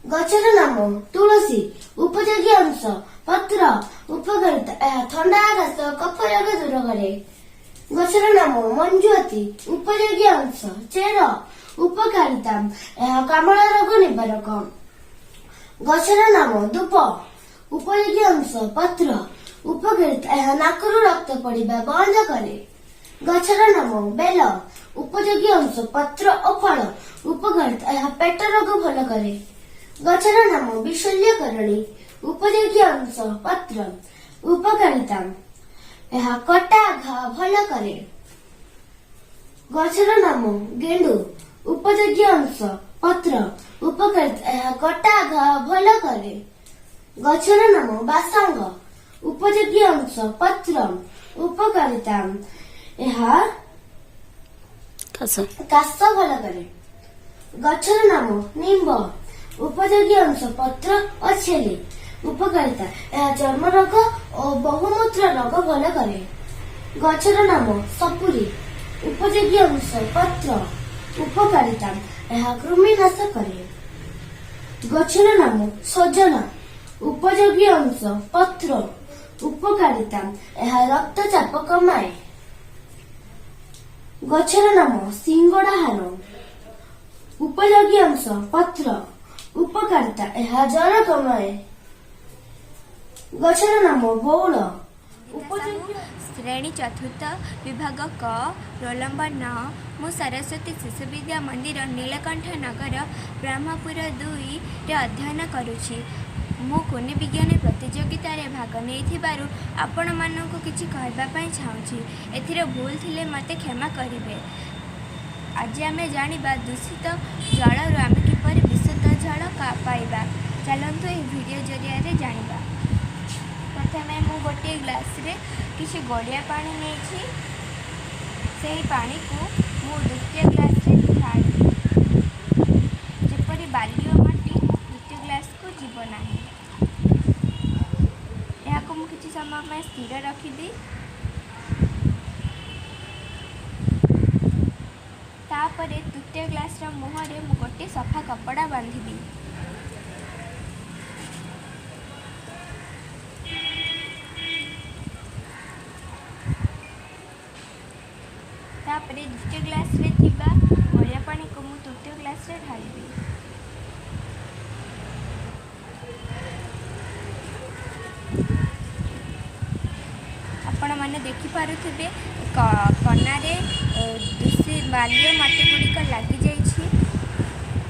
ଗଛର ନାମ ତୁଳସୀ। ଉପଯୋଗୀ ଅଂଶ ପତ୍ର। ଉପକାରିତା: ଏହା ଥଣ୍ଡା, କାଶ, କଫ ରୋଗ ଦୂର କରେ। ଗଛର ନାମ ମଞ୍ଜୁଆତି। ଉପଯୋଗୀ ଅଂଶ ଚେର। ଉପକାରିତା: ଏହା କାମଳା ରୋଗ ନିବାରକ। ଗଛର ନାମ ଦୁବ। ଉପଯୋଗୀ ଅଂଶ ପତ୍ର। ଉପକାରିତା: ଏହା ନାକରୁ ରକ୍ତ ପଡିବା ବନ୍ଦ କରେ। ଗଛର ନାମ ବେଲ। ଉପଯୋଗୀ ଅଂଶ ପତ୍ର ଓ ଫଳ। ଉପକାରିତା: ଏହା ପେଟ ରୋଗ ଭଲ କରେ। ଗଛର ନାମ ବିଶଲ୍ୟକରଣୀ। ଉପଯୋଗୀ ଅଂଶ ପତ୍ର। ଉପକାରିତା: ଏହା କଟା ଘା ଭଲ କରେ। ଗଛର ନାମ ଗେଣ୍ଡୁ। ଉପଯୋଗୀ ଅଂଶ ପତ୍ର। ଉପକାରିତା: ଏହା କଟା ଘା ଭଲ କରେ। ଗଛର ନାମ ବାସଙ୍ଗ। ଉପଯୋଗୀ ଅଂଶ ପତ୍ର। ଉପକାରିତା: ଏହା କାଶ ଭଲ କରେ। ଗଛର ନାମ ନିମ୍ବ। ଉପଯୋଗୀ ଅଂଶ ପତ୍ର ଓ ଛେଲି। ଉପକାରିତା: ଏହା ଚର୍ମ ରୋଗ ଓ ବହୁମୂତ୍ର ରୋଗ ଭଲ କରେ। ଗଛର ନାମ ସପୁରୀ। ଉପଯୋଗୀ ଅଂଶ ପତ୍ର। ଉପକାରିତା ଏହା କୃମିନାଶ କରେ। ଗଛର ନାମ ସଜନା। ଉପଯୋଗୀ ଅଂଶ ପତ୍ର। ଉପକାରିତା ଏହା ରକ୍ତଚାପ କମାଏ। ଗଛର ନାମ ସିଙ୍ଗଡ଼ାହାର। ଉପଯୋଗୀ ଅଂଶ ପତ୍ର। ଉପକାରିତା ଏହା ଜ୍ୱର କମାଏ। ଗଛର ନାମ ବଉଳ। ଉପଯୋଗୀ ଶ୍ରେଣୀ ଚତୁର୍ଥ, ବିଭାଗ କ, ରୋଲ ନମ୍ବର 9। ମୁଁ ସରସ୍ୱତୀ ଶିଶୁ ବିଦ୍ୟା ମନ୍ଦିର, ନୀଳକଣ୍ଠ ନଗର, ବ୍ରହ୍ମପୁର 2ରେ ଅଧ୍ୟୟନ କରୁଛି। ମୁଁ କୁନି ବିଜ୍ଞାନ ପ୍ରତିଯୋଗିତାରେ ଭାଗ ନେଇଥିବାରୁ ଆପଣମାନଙ୍କୁ କିଛି କହିବା ପାଇଁ ଚାହୁଁଛି। ଏଥିରେ ଭୁଲ ଥିଲେ ମୋତେ କ୍ଷମା କରିବେ। ଆଜି ଆମେ ଜାଣିବା ଦୂଷିତ ଜଳରୁ ଆମେ କିପରି ବିଶୁଦ୍ଧ ଜଳ ପାଇବା। ଚାଲନ୍ତୁ ଏହି ଭିଡ଼ିଓ ଜରିଆରେ ଜାଣିବା। ପ୍ରଥମେ ମୁଁ ଗୋଟିଏ ଗ୍ଲାସ୍ରେ କିଛି ଗୋଳିଆ ପାଣି ନେଇଛି। ସେହି ପାଣିକୁ ମୁଁ ଦ୍ୱିତୀୟ ଗ୍ଲାସ୍ରେ ଢାଳିବି, ଯେପରି ବାଲି ଓ ମାଟି ଦ୍ୱିତୀୟ ଗ୍ଲାସ୍କୁ ଯିବ ନାହିଁ। ଏହାକୁ ମୁଁ କିଛି ସମୟ ପାଇଁ ସ୍ଥିର ରଖିବି। ତାପରେ ତୃତୀୟ ଗ୍ଲାସ୍ର ମୁହଁରେ ମୁଁ ଗୋଟିଏ ସଫା କପଡ଼ା ବାନ୍ଧିବି। ତାପରେ ଦ୍ୱିତୀୟ ଗ୍ଲାସ୍ରେ ଥିବା ଗୋଳିଆ ପାଣିକୁ ମୁଁ ତୃତୀୟ ଗ୍ଲାସ୍ରେ ଢାଳିବି। ଆପଣମାନେ ଦେଖିପାରୁଥିବେ, କନାରେ ଦୂଷି ବାଲି ଓ ମାଟି ଗୁଡ଼ିକ ଲାଗିଯାଇଛି।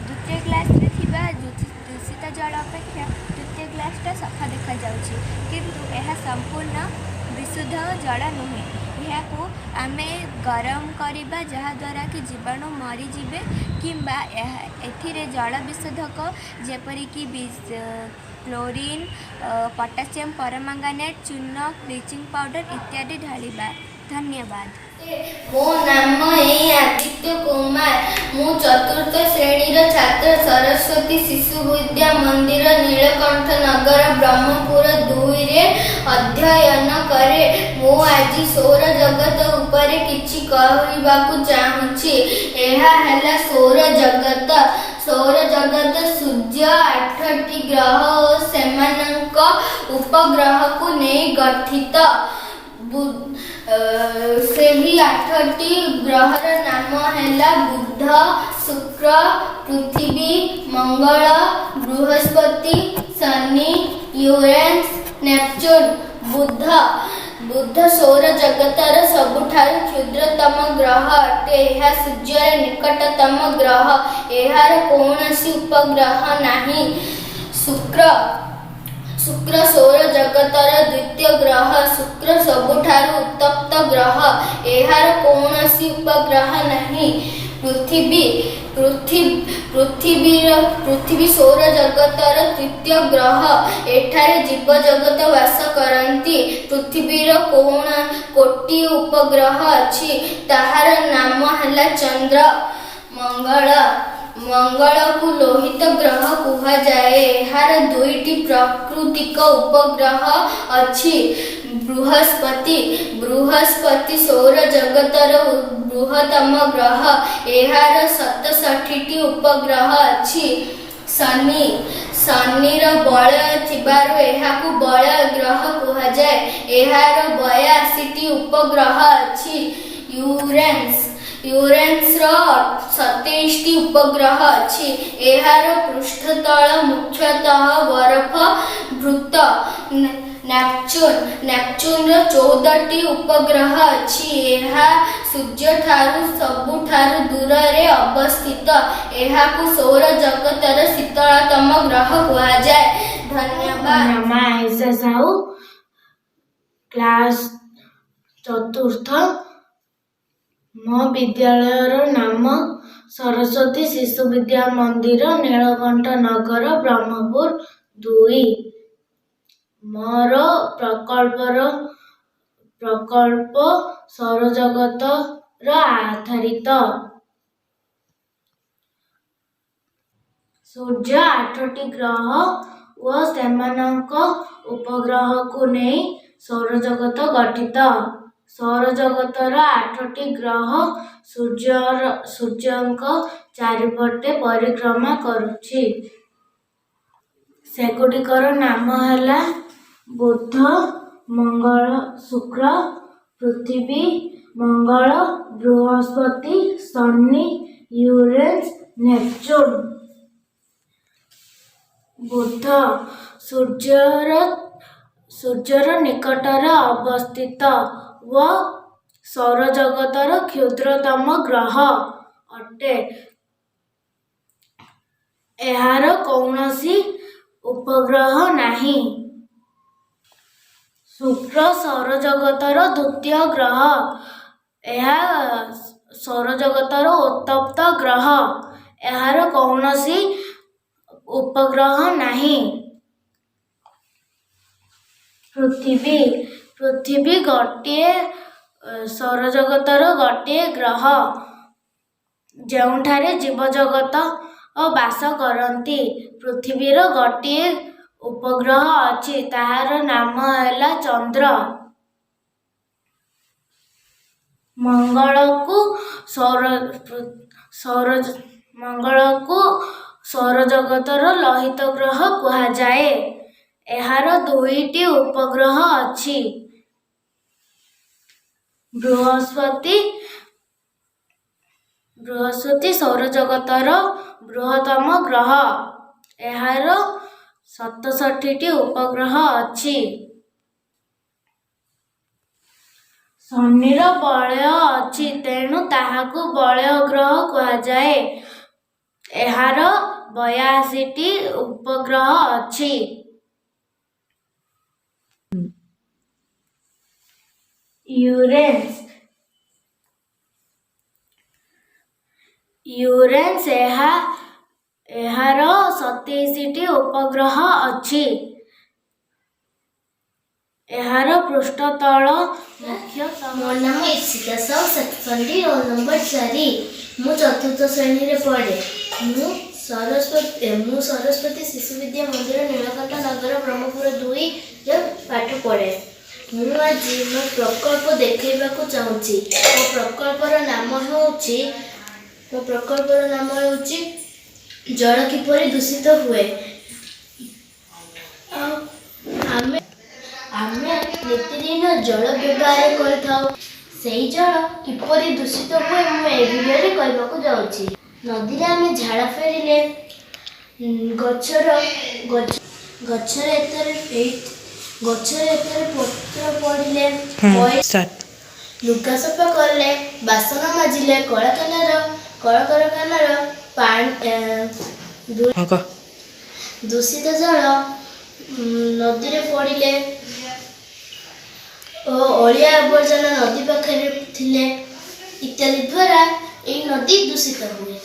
ଦ୍ୱିତୀୟ ଗ୍ଲାସ୍ରେ ଥିବା ଦୂଷିତ ଜଳ ଅପେକ୍ଷା ତୃତୀୟ ଗ୍ଲାସ୍ଟା ସଫା ଦେଖାଯାଉଛି, କିନ୍ତୁ ଏହା ସମ୍ପୂର୍ଣ୍ଣ ବିଶୁଦ୍ଧ ଜଳ ନୁହେଁ। ଏହାକୁ ଆମେ ଗରମ କରିବା, ଯାହାଦ୍ୱାରା କି ଜୀବାଣୁ ମରିଯିବେ, କିମ୍ବା ଏହା ଏଥିରେ ଜଳ ବିଶୋଧକ ଯେପରିକି କ୍ଲୋରିନ୍, ପଟାସିୟମ୍ ପରମାଙ୍ଗାନେଟ୍, ଚୂନ, ବ୍ଲିଚିଂ ପାଉଡ଼ର ଇତ୍ୟାଦି ଢାଳିବା। ଧନ୍ୟବାଦ। ମୋ ନାମ ଏଇ ଆଦିତ୍ୟ କୁମାର। ମୁଁ ଚତୁର୍ଥ ଶ୍ରେଣୀର ଛାତ୍ର। ସରସ୍ୱତୀ ଶିଶୁ ବିଦ୍ୟା ମନ୍ଦିର, ନୀଳକଣ୍ଠ ନଗର, ବ୍ରହ୍ମପୁର 2ରେ ଅଧ୍ୟୟନ କରେ। ମୁଁ ଆଜି ସୌର ଜଗତ ଉପରେ କିଛି କହିବାକୁ ଚାହୁଁଛି। ଏହା ହେଲା ସୌର ଜଗତ। ସୌର ଜଗତ ସୂର୍ଯ୍ୟ, 8ଟି ଗ୍ରହ ଓ ସେମାନଙ୍କ ଉପଗ୍ରହକୁ ନେଇ ଗଠିତ। ସେହି 8ଟି ଗ୍ରହର ନାମ ହେଲା ବୁଧ, ଶୁକ୍ର, ପୃଥିବୀ, ମଙ୍ଗଳ, ବୃହସ୍ପତି, ଶନି, ୟୁରେନସ୍, ନେପଚୁନ। ବୁଧ ସୌର ଜଗତର ସବୁଠାରୁ କ୍ଷୁଦ୍ରତମ ଗ୍ରହ ଅଟେ। ଏହା ସୂର୍ଯ୍ୟର ନିକଟତମ ଗ୍ରହ। ଏହାର କୌଣସି ଉପଗ୍ରହ ନାହିଁ। ଶୁକ୍ର ସୌର ଜଗତର ଦ୍ୱିତୀୟ ଗ୍ରହ। ଶୁକ୍ର ସବୁଠାରୁ ଉତ୍ତପ୍ତ ଗ୍ରହ। ଏହାର କୌଣସି ଉପଗ୍ରହ ନାହିଁ। ପୃଥିବୀ ପୃଥିବୀ ସୌର ଜଗତର ତୃତୀୟ ଗ୍ରହ। ଏଠାରେ ଜୀବଜଗତ ବାସ କରନ୍ତି। ପୃଥିବୀର କୋଟି ଉପଗ୍ରହ ଅଛି। ତାହାର ନାମ ହେଲା ଚନ୍ଦ୍ର। ମଙ୍ଗଳକୁ ଲୋହିତ ଗ୍ରହ କୁହାଯାଏ। ଏହାର 2ଟି ପ୍ରାକୃତିକ ଉପଗ୍ରହ ଅଛି। ବୃହସ୍ପତି ସୌର ଜଗତର ବୃହତ୍ତମ ଗ୍ରହ। ଏହାର 67ଟି ଉପଗ୍ରହ ଅଛି। ଶନିର ବଳୟ ଥିବାରୁ ଏହାକୁ ବଳୟ ଗ୍ରହ କୁହାଯାଏ। ଏହାର 82ଟି ଉପଗ୍ରହ ଅଛି। ୟୁରେନସ୍ର 27ଟି ଉପଗ୍ରହ ଅଛି। ଏହାର ପୃଷ୍ଠତଳ ମୁଖ୍ୟତଃ ବରଫ ବୃତ। ନେପଚୁନର 14ଟି ଉପଗ୍ରହ ଅଛି। ଏହା ସୂର୍ଯ୍ୟଠାରୁ ସବୁଠାରୁ ଦୂରରେ ଅବସ୍ଥିତ। ଏହାକୁ ସୌର ଜଗତର ଶୀତଳତମ ଗ୍ରହ କୁହାଯାଏ। ଧନ୍ୟବାଦ। ନାମ ଆୟେଶା ସାହୁ, କ୍ଲାସ୍ ଚତୁର୍ଥ। ମୋ ବିଦ୍ୟାଳୟର ନାମ ସରସ୍ୱତୀ ଶିଶୁ ବିଦ୍ୟା ମନ୍ଦିର, ନୀଳକଣ୍ଠ ନଗର, ବ୍ରହ୍ମପୁର 2। ମୋର ପ୍ରକଳ୍ପ ସୌରଜଗତର ଆଧାରିତ। ସୂର୍ଯ୍ୟ, 8ଟି ଗ୍ରହ ଓ ସେମାନଙ୍କ ଉପଗ୍ରହକୁ ନେଇ ସୌରଜଗତ ଗଠିତ। ସୌରଜଗତର 8ଟି ଗ୍ରହ ସୂର୍ଯ୍ୟଙ୍କ ଚାରିପଟେ ପରିକ୍ରମା କରୁଛି। ସେଗୁଡ଼ିକର ନାମ ହେଲା ବୁଧ, ମଙ୍ଗଳ, ଶୁକ୍ର, ପୃଥିବୀ, ମଙ୍ଗଳ, ବୃହସ୍ପତି, ଶନି, ୟୁରେନସ୍, ନେପଚୁନ୍। ବୁଧ ସୂର୍ଯ୍ୟର ନିକଟରେ ଅବସ୍ଥିତ ଓ ସୌରଜଗତର କ୍ଷୁଦ୍ରତମ ଗ୍ରହ ଅଟେ। ଏହାର କୌଣସି ଉପଗ୍ରହ ନାହିଁ। ଶୁକ୍ର ସୌରଜଗତର ଦ୍ୱିତୀୟ ଗ୍ରହ। ଏହା ସୌରଜଗତର ଉତ୍ତପ୍ତ ଗ୍ରହ। ଏହାର କୌଣସି ଉପଗ୍ରହ ନାହିଁ। ପୃଥିବୀ ଗୋଟିଏ ସୌରଜଗତର ଗୋଟିଏ ଗ୍ରହ, ଯେଉଁଠାରେ ଜୀବଜଗତ ବାସ କରନ୍ତି। ପୃଥିବୀର ଗୋଟିଏ ଉପଗ୍ରହ ଅଛି, ତାହାର ନାମ ହେଲା ଚନ୍ଦ୍ର। ମଙ୍ଗଳକୁ ସୌରଜଗତର ଲୋହିତ ଗ୍ରହ କୁହାଯାଏ। ଏହାର 2ଟି ଉପଗ୍ରହ ଅଛି। ବୃହସ୍ପତି ସୌରଜଗତର ବୃହତ୍ତମ ଗ୍ରହ। ଏହାର 67ଟି ଉପଗ୍ରହ ଅଛି। ଶନିର ବଳୟ ଅଛି, ତେଣୁ ତାହାକୁ ବଳୟ ଗ୍ରହ କୁହାଯାଏ। ଏହାର 82ଟି ଉପଗ୍ରହ ଅଛି। ୟୁରେନସ୍ ଏହାର 27ଟି ଉପଗ୍ରହ ଅଛି। ଏହାର ପୃଷ୍ଠତଳ ମୁଖ୍ୟତଃ ମୋ ନାମ Ipsita Sahu, section D, roll number 4। ମୁଁ ଚତୁର୍ଥ ଶ୍ରେଣୀରେ ପଢ଼େ। ମୁଁ ସରସ୍ୱତୀ ଶିଶୁ ବିଦ୍ୟା ମନ୍ଦିର, ନୀଳକଣ୍ଠ ନଗର, ବ୍ରହ୍ମପୁର 2ରେ ପାଠ ପଢ଼େ। ମୁଁ ଆଜି ମୋ ପ୍ରକଳ୍ପ ଦେଖାଇବାକୁ ଚାହୁଁଛି। ମୋ ପ୍ରକଳ୍ପର ନାମ ହେଉଛି ଜଳ କିପରି ଦୂଷିତ ହୁଏ। ଆଉ ଆମେ ନିତିଦିନ ଜଳ ବ୍ୟବହାର କରିଥାଉ। ସେଇ ଜଳ କିପରି ଦୂଷିତ ହୁଏ ମୁଁ ଏ ଭିଡ଼ିଓରେ କହିବାକୁ ଯାଉଛି। ନଦୀରେ ଆମେ ଝାଡ଼ା ଫେରିଲେ, ଗଛର ଏଥରେ ପତ୍ର ପଡ଼ିଲେ, ଲୁଗା ସଫା କଲେ, ବାସନ ମାଜିଲେ, କଳକାରଖାନାର ପାଣି, ଦୂଷିତ ଜଳ ନଦୀରେ ପଡ଼ିଲେ ଓ ଅଳିଆ ଆବର୍ଜନା ନଦୀ ପାଖରେ ଥିଲେ ଇତ୍ୟାଦି ଦ୍ୱାରା ଏଇ ନଦୀ ଦୂଷିତ ହୁଏ।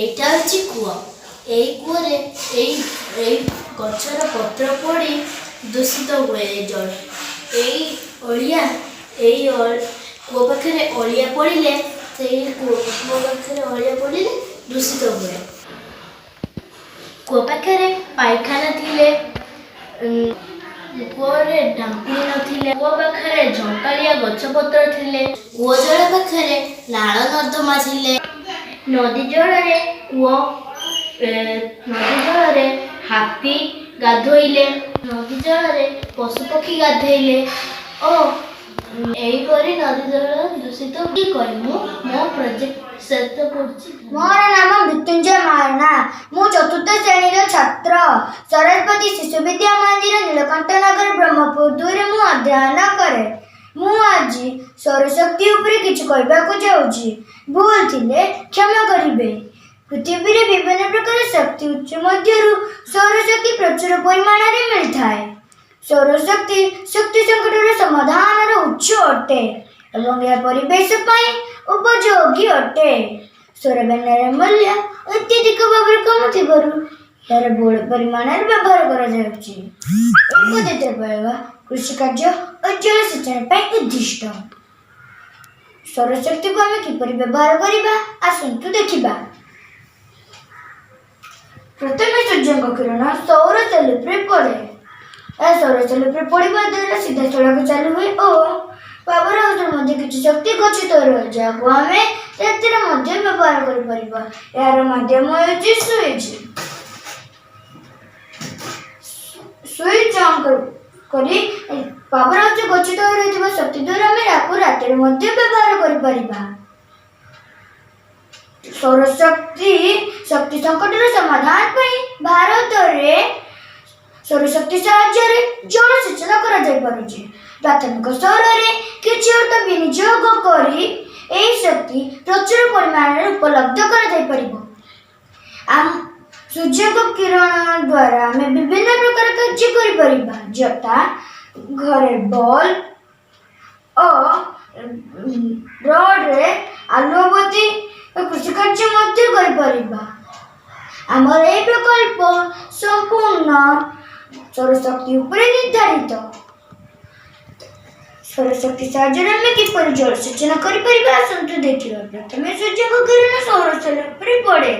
ଏଇଟା ହେଉଛି କୂଅ। ଏଇ କୂଅରେ ଏଇ ଗଛର ପତ୍ର ପଡ଼ି ଦୂଷିତ ହୁଏ ଏ ଜଳ। ଏଇ ଅଳିଆ, ଏଇ କୂଅ ପାଖରେ ଅଳିଆ ପଡ଼ିଲେ, ସେଇ କୂଅ ପାଖରେ ଅଳିଆ ପଡ଼ିଲେ ଦୂଷିତ ହୁଏ। କୂଅ ପାଖରେ ପାଇଖାନା ଥିଲେ, କୂଅରେ ଢାଙ୍କୁଣୀ ନଥିଲେ, କୂଅ ପାଖରେ ଝଙ୍କାଳିଆ ଗଛପତ୍ର ଥିଲେ, କୂଅ ଜଳ ପାଖରେ ନାଳ ନର୍ଦ୍ଦମା ଥିଲେ, ନଦୀ ଜଳରେ କୂଅ, ନଦୀ ଜଳରେ ହାତୀ ଗାଧୋଇଲେ, ନଦୀ ଜଳରେ ପଶୁପକ୍ଷୀ ଗାଧୋଇଲେ ଓ ଏହିପରି ନଦୀ ଜଳ ଦୂଷିତ କରି ମୁଁ ମୋ ପ୍ରୋଜେକ୍ଟ ଶେଷ କରୁଛି। ମୋର ନାମ ମୃତ୍ୟୁଞ୍ଜୟ ମହାରଣା। ମୁଁ ଚତୁର୍ଥ ଶ୍ରେଣୀର ଛାତ୍ର। ସରସ୍ୱତୀ ଶିଶୁ ବିଦ୍ୟା ମନ୍ଦିର, ନୀଳକଣ୍ଠ ନଗର, ବ୍ରହ୍ମପୁର 2ରେ ମୁଁ ଅଧ୍ୟୟନ କରେ। ମୁଁ ଆଜି ସୌରଶକ୍ତି ଉପରେ କିଛି କହିବାକୁ ଯାଉଛି। ଭୁଲ ଥିଲେ କ୍ଷମା କରିବେ। ପୃଥିବୀରେ ବିଭିନ୍ନ ପ୍ରକାର ଶକ୍ତି ଉତ୍ସ ମଧ୍ୟରୁ ସୌରଶକ୍ତି ପ୍ରଚୁର ପରିମାଣରେ ମିଳିଥାଏ। ସୌରଶକ୍ତି ଶକ୍ତି ସଙ୍କଟର ସମାଧାନର ଉତ୍ସ ଅଟେ ଏବଂ ଏହା ପରିବେଶ ପାଇଁ ଉପଯୋଗୀ ଅଟେ। ସୌରବ୍ୟାନର ମୂଲ୍ୟ ଅତ୍ୟଧିକ ଭାବରେ କମ ଥିବାରୁ ଏହାର ବହୁଳ ପରିମାଣରେ ବ୍ୟବହାର କରାଯାଉଛି। ଏହି ପଦ୍ଧତିର ପ୍ରୟୋଗ କୃଷି କାର୍ଯ୍ୟ ଓ ଜଳସେଚନ ପାଇଁ ଉଦ୍ଦିଷ୍ଟ। ସୌରଶକ୍ତିକୁ ଆମେ କିପରି ବ୍ୟବହାର କରିବା, ଆସନ୍ତୁ ଦେଖିବା। ପ୍ରଥମେ ସୂର୍ଯ୍ୟଙ୍କ କିରଣ ସୌର ସେଲ୍ ଉପରେ ପଡ଼େ। ଏହା ସୌର ସେଲ୍ ଉପରେ ପଡ଼ିବା ଦ୍ୱାରା ସିଧାସଳଖ ଚାଲୁ ହୁଏ ଓ ପାୱାର ହାଉସରେ ମଧ୍ୟ କିଛି ଶକ୍ତି ଗଚ୍ଛିତ ରହେ, ଯାହାକୁ ଆମେ ରାତିରେ ମଧ୍ୟ ବ୍ୟବହାର କରିପାରିବା। ଏହାର ମାଧ୍ୟମ ହେଉଛି ସୁଇଚ୍। ସୁଇଚ୍ ଅନ୍ କରି ପାୱାର ହାଉସରେ ଗଚ୍ଛିତ ହୋଇ ରହିଥିବା ଶକ୍ତି ଦ୍ୱାରା ଆମେ ଏହାକୁ ରାତିରେ ମଧ୍ୟ ବ୍ୟବହାର କରିପାରିବା। ସୌରଶକ୍ତି ଶକ୍ତି ସଙ୍କଟର ସମାଧାନ ପାଇଁ ଭାରତରେ ସୌରଶକ୍ତି ସାହାଯ୍ୟରେ ଜଳସେଚନ କରାଯାଇପାରୁଛି। ପ୍ରାଥମିକ ସ୍ତରରେ କିଛି ଅର୍ଥ ବିନିଯୋଗ କରି ଏହି ଶକ୍ତି ପ୍ରଚୁର ପରିମାଣରେ ଉପଲବ୍ଧ କରାଯାଇପାରିବ। ଆମ ସୂର୍ଯ୍ୟଙ୍କ କିରଣ ଦ୍ୱାରା ଆମେ ବିଭିନ୍ନ ପ୍ରକାର କାର୍ଯ୍ୟ କରିପାରିବା, ଯଥା ଘରେ ବଲ୍ବ ଓ ରୋଡ଼ରେ ଆଲୁଅବତୀ ଓ କୃଷି କାର୍ଯ୍ୟ ମଧ୍ୟ କରିପାରିବା। ଆମର ଏହି ପ୍ରକଳ୍ପ ସମ୍ପୂର୍ଣ୍ଣ ସୌରଶକ୍ତି ଉପରେ ନିର୍ଦ୍ଧାରିତ। ସୌରଶକ୍ତି ସାହାଯ୍ୟରେ ଆମେ କିପରି ଜଳସେଚନ କରିପାରିବା, ଆସନ୍ତୁ ଦେଖିବା। ପ୍ରଥମେ ସୂର୍ଯ୍ୟଙ୍କ କିରଣ ସୌର ସେଲ୍ ଉପରେ ପଡ଼େ।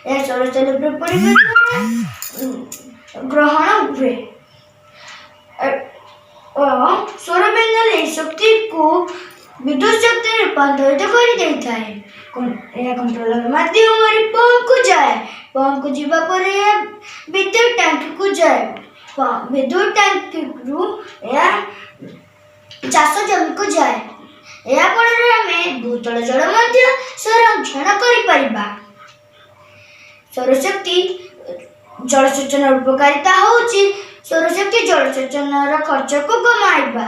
ଏହା ସୌର ସେଲ୍ ଉପରେ ପଡ଼ିବା ଦ୍ୱାରା ଗ୍ରହଣ ହୁଏ ଓ ସୌର ପ୍ୟାନେଲ ଏହି ଶକ୍ତିକୁ ବିଦ୍ୟୁତ ଶକ୍ତିରେ ରୂପାନ୍ତରିତ କରିଦେଇଥାଏ। ଏହା କଣ୍ଟ୍ରୋଲର ମାଧ୍ୟମରେ ପମ୍ପକୁ ଯାଏ। ପମ୍ପକୁ ଯିବା ପରେ ଏହା ବିଦ୍ୟୁତ ଟ୍ୟାଙ୍କିକୁ ଯାଏ। ବିଦ୍ୟୁତ ଟ୍ୟାଙ୍କିରୁ ଏହା ଚାଷ ଜମିକୁ ଯାଏ। ଏହା ଫଳରେ ଆମେ ଭୂତଳ ଜଳ ମଧ୍ୟ ସଂରକ୍ଷଣ କରିପାରିବା। ସୌରଶକ୍ତି ଜଳସେଚନର ଉପକାରିତା ହେଉଛି ସୌରଶକ୍ତି ଜଳସେଚନର ଖର୍ଚ୍ଚକୁ କମାଇବା।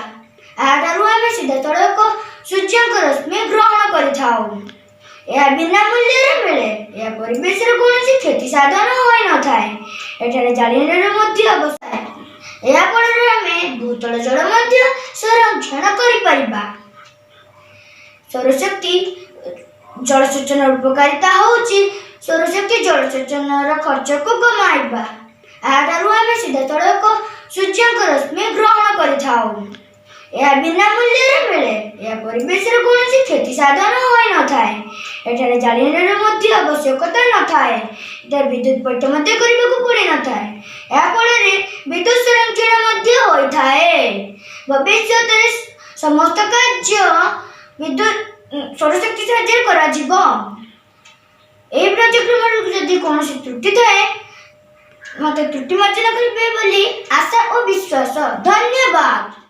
ଏହାଠାରୁ ଆମେ ସିଧାସଳଖ ସୂର୍ଯ୍ୟଙ୍କ ରଶ୍ମି ଗ୍ରହଣ କରିଥାଉ। ଏହା ବିନା ମୂଲ୍ୟରେ ମିଳେ। ଏହା ପରିବେଶର କୌଣସି କ୍ଷତି ସାଧନ ହୋଇନଥାଏ। ଏଠାରେ ଜାଳେଣୀର ମଧ୍ୟ ଆବଶ୍ୟକ। ଏହା ଫଳରେ ଆମେ ଭୂତଳ ଜଳ ମଧ୍ୟ ସଂରକ୍ଷଣ କରିପାରିବା। ସୌରଶକ୍ତି ଜଳସେଚନର ଉପକାରିତା ହେଉଛି ସୌରଶକ୍ତି ଜଳସେଚନର ଖର୍ଚ୍ଚକୁ କମାଇବା। ଏହାଠାରୁ ଆମେ ସିଧାସଳଖ ସୂର୍ଯ୍ୟଙ୍କ ରଶ୍ମି ଗ୍ରହଣ କରିଥାଉ। ଏହା ବିନା ମୂଲ୍ୟରେ ମିଳେ। ଏହା ପରିବେଶର କୌଣସି କ୍ଷତି ସାଧନ ହୋଇନଥାଏ। ଏଠାରେ ଜାଳେଣୀର ମଧ୍ୟ ଆବଶ୍ୟକତା ନଥାଏ। ଏଠାରେ ବିଦ୍ୟୁତ ପୈଠ ମଧ୍ୟ କରିବାକୁ ପଡ଼ିନଥାଏ। ଏହା ଫଳରେ ବିଦ୍ୟୁତ ସଂରକ୍ଷଣ ମଧ୍ୟ ହୋଇଥାଏ। ଭବିଷ୍ୟତରେ ସମସ୍ତ କାର୍ଯ୍ୟ ବିଦ୍ୟୁତ ସୌରଶକ୍ତି ସାହାଯ୍ୟରେ କରାଯିବ। ଏହି ପ୍ରୋଜେକ୍ଟରେ ଯଦି କୌଣସି ତ୍ରୁଟି ଥାଏ, ମୋତେ ତ୍ରୁଟି ମାର୍ଜନା କରିବେ ବୋଲି ଆଶା ଓ ବିଶ୍ୱାସ। ଧନ୍ୟବାଦ।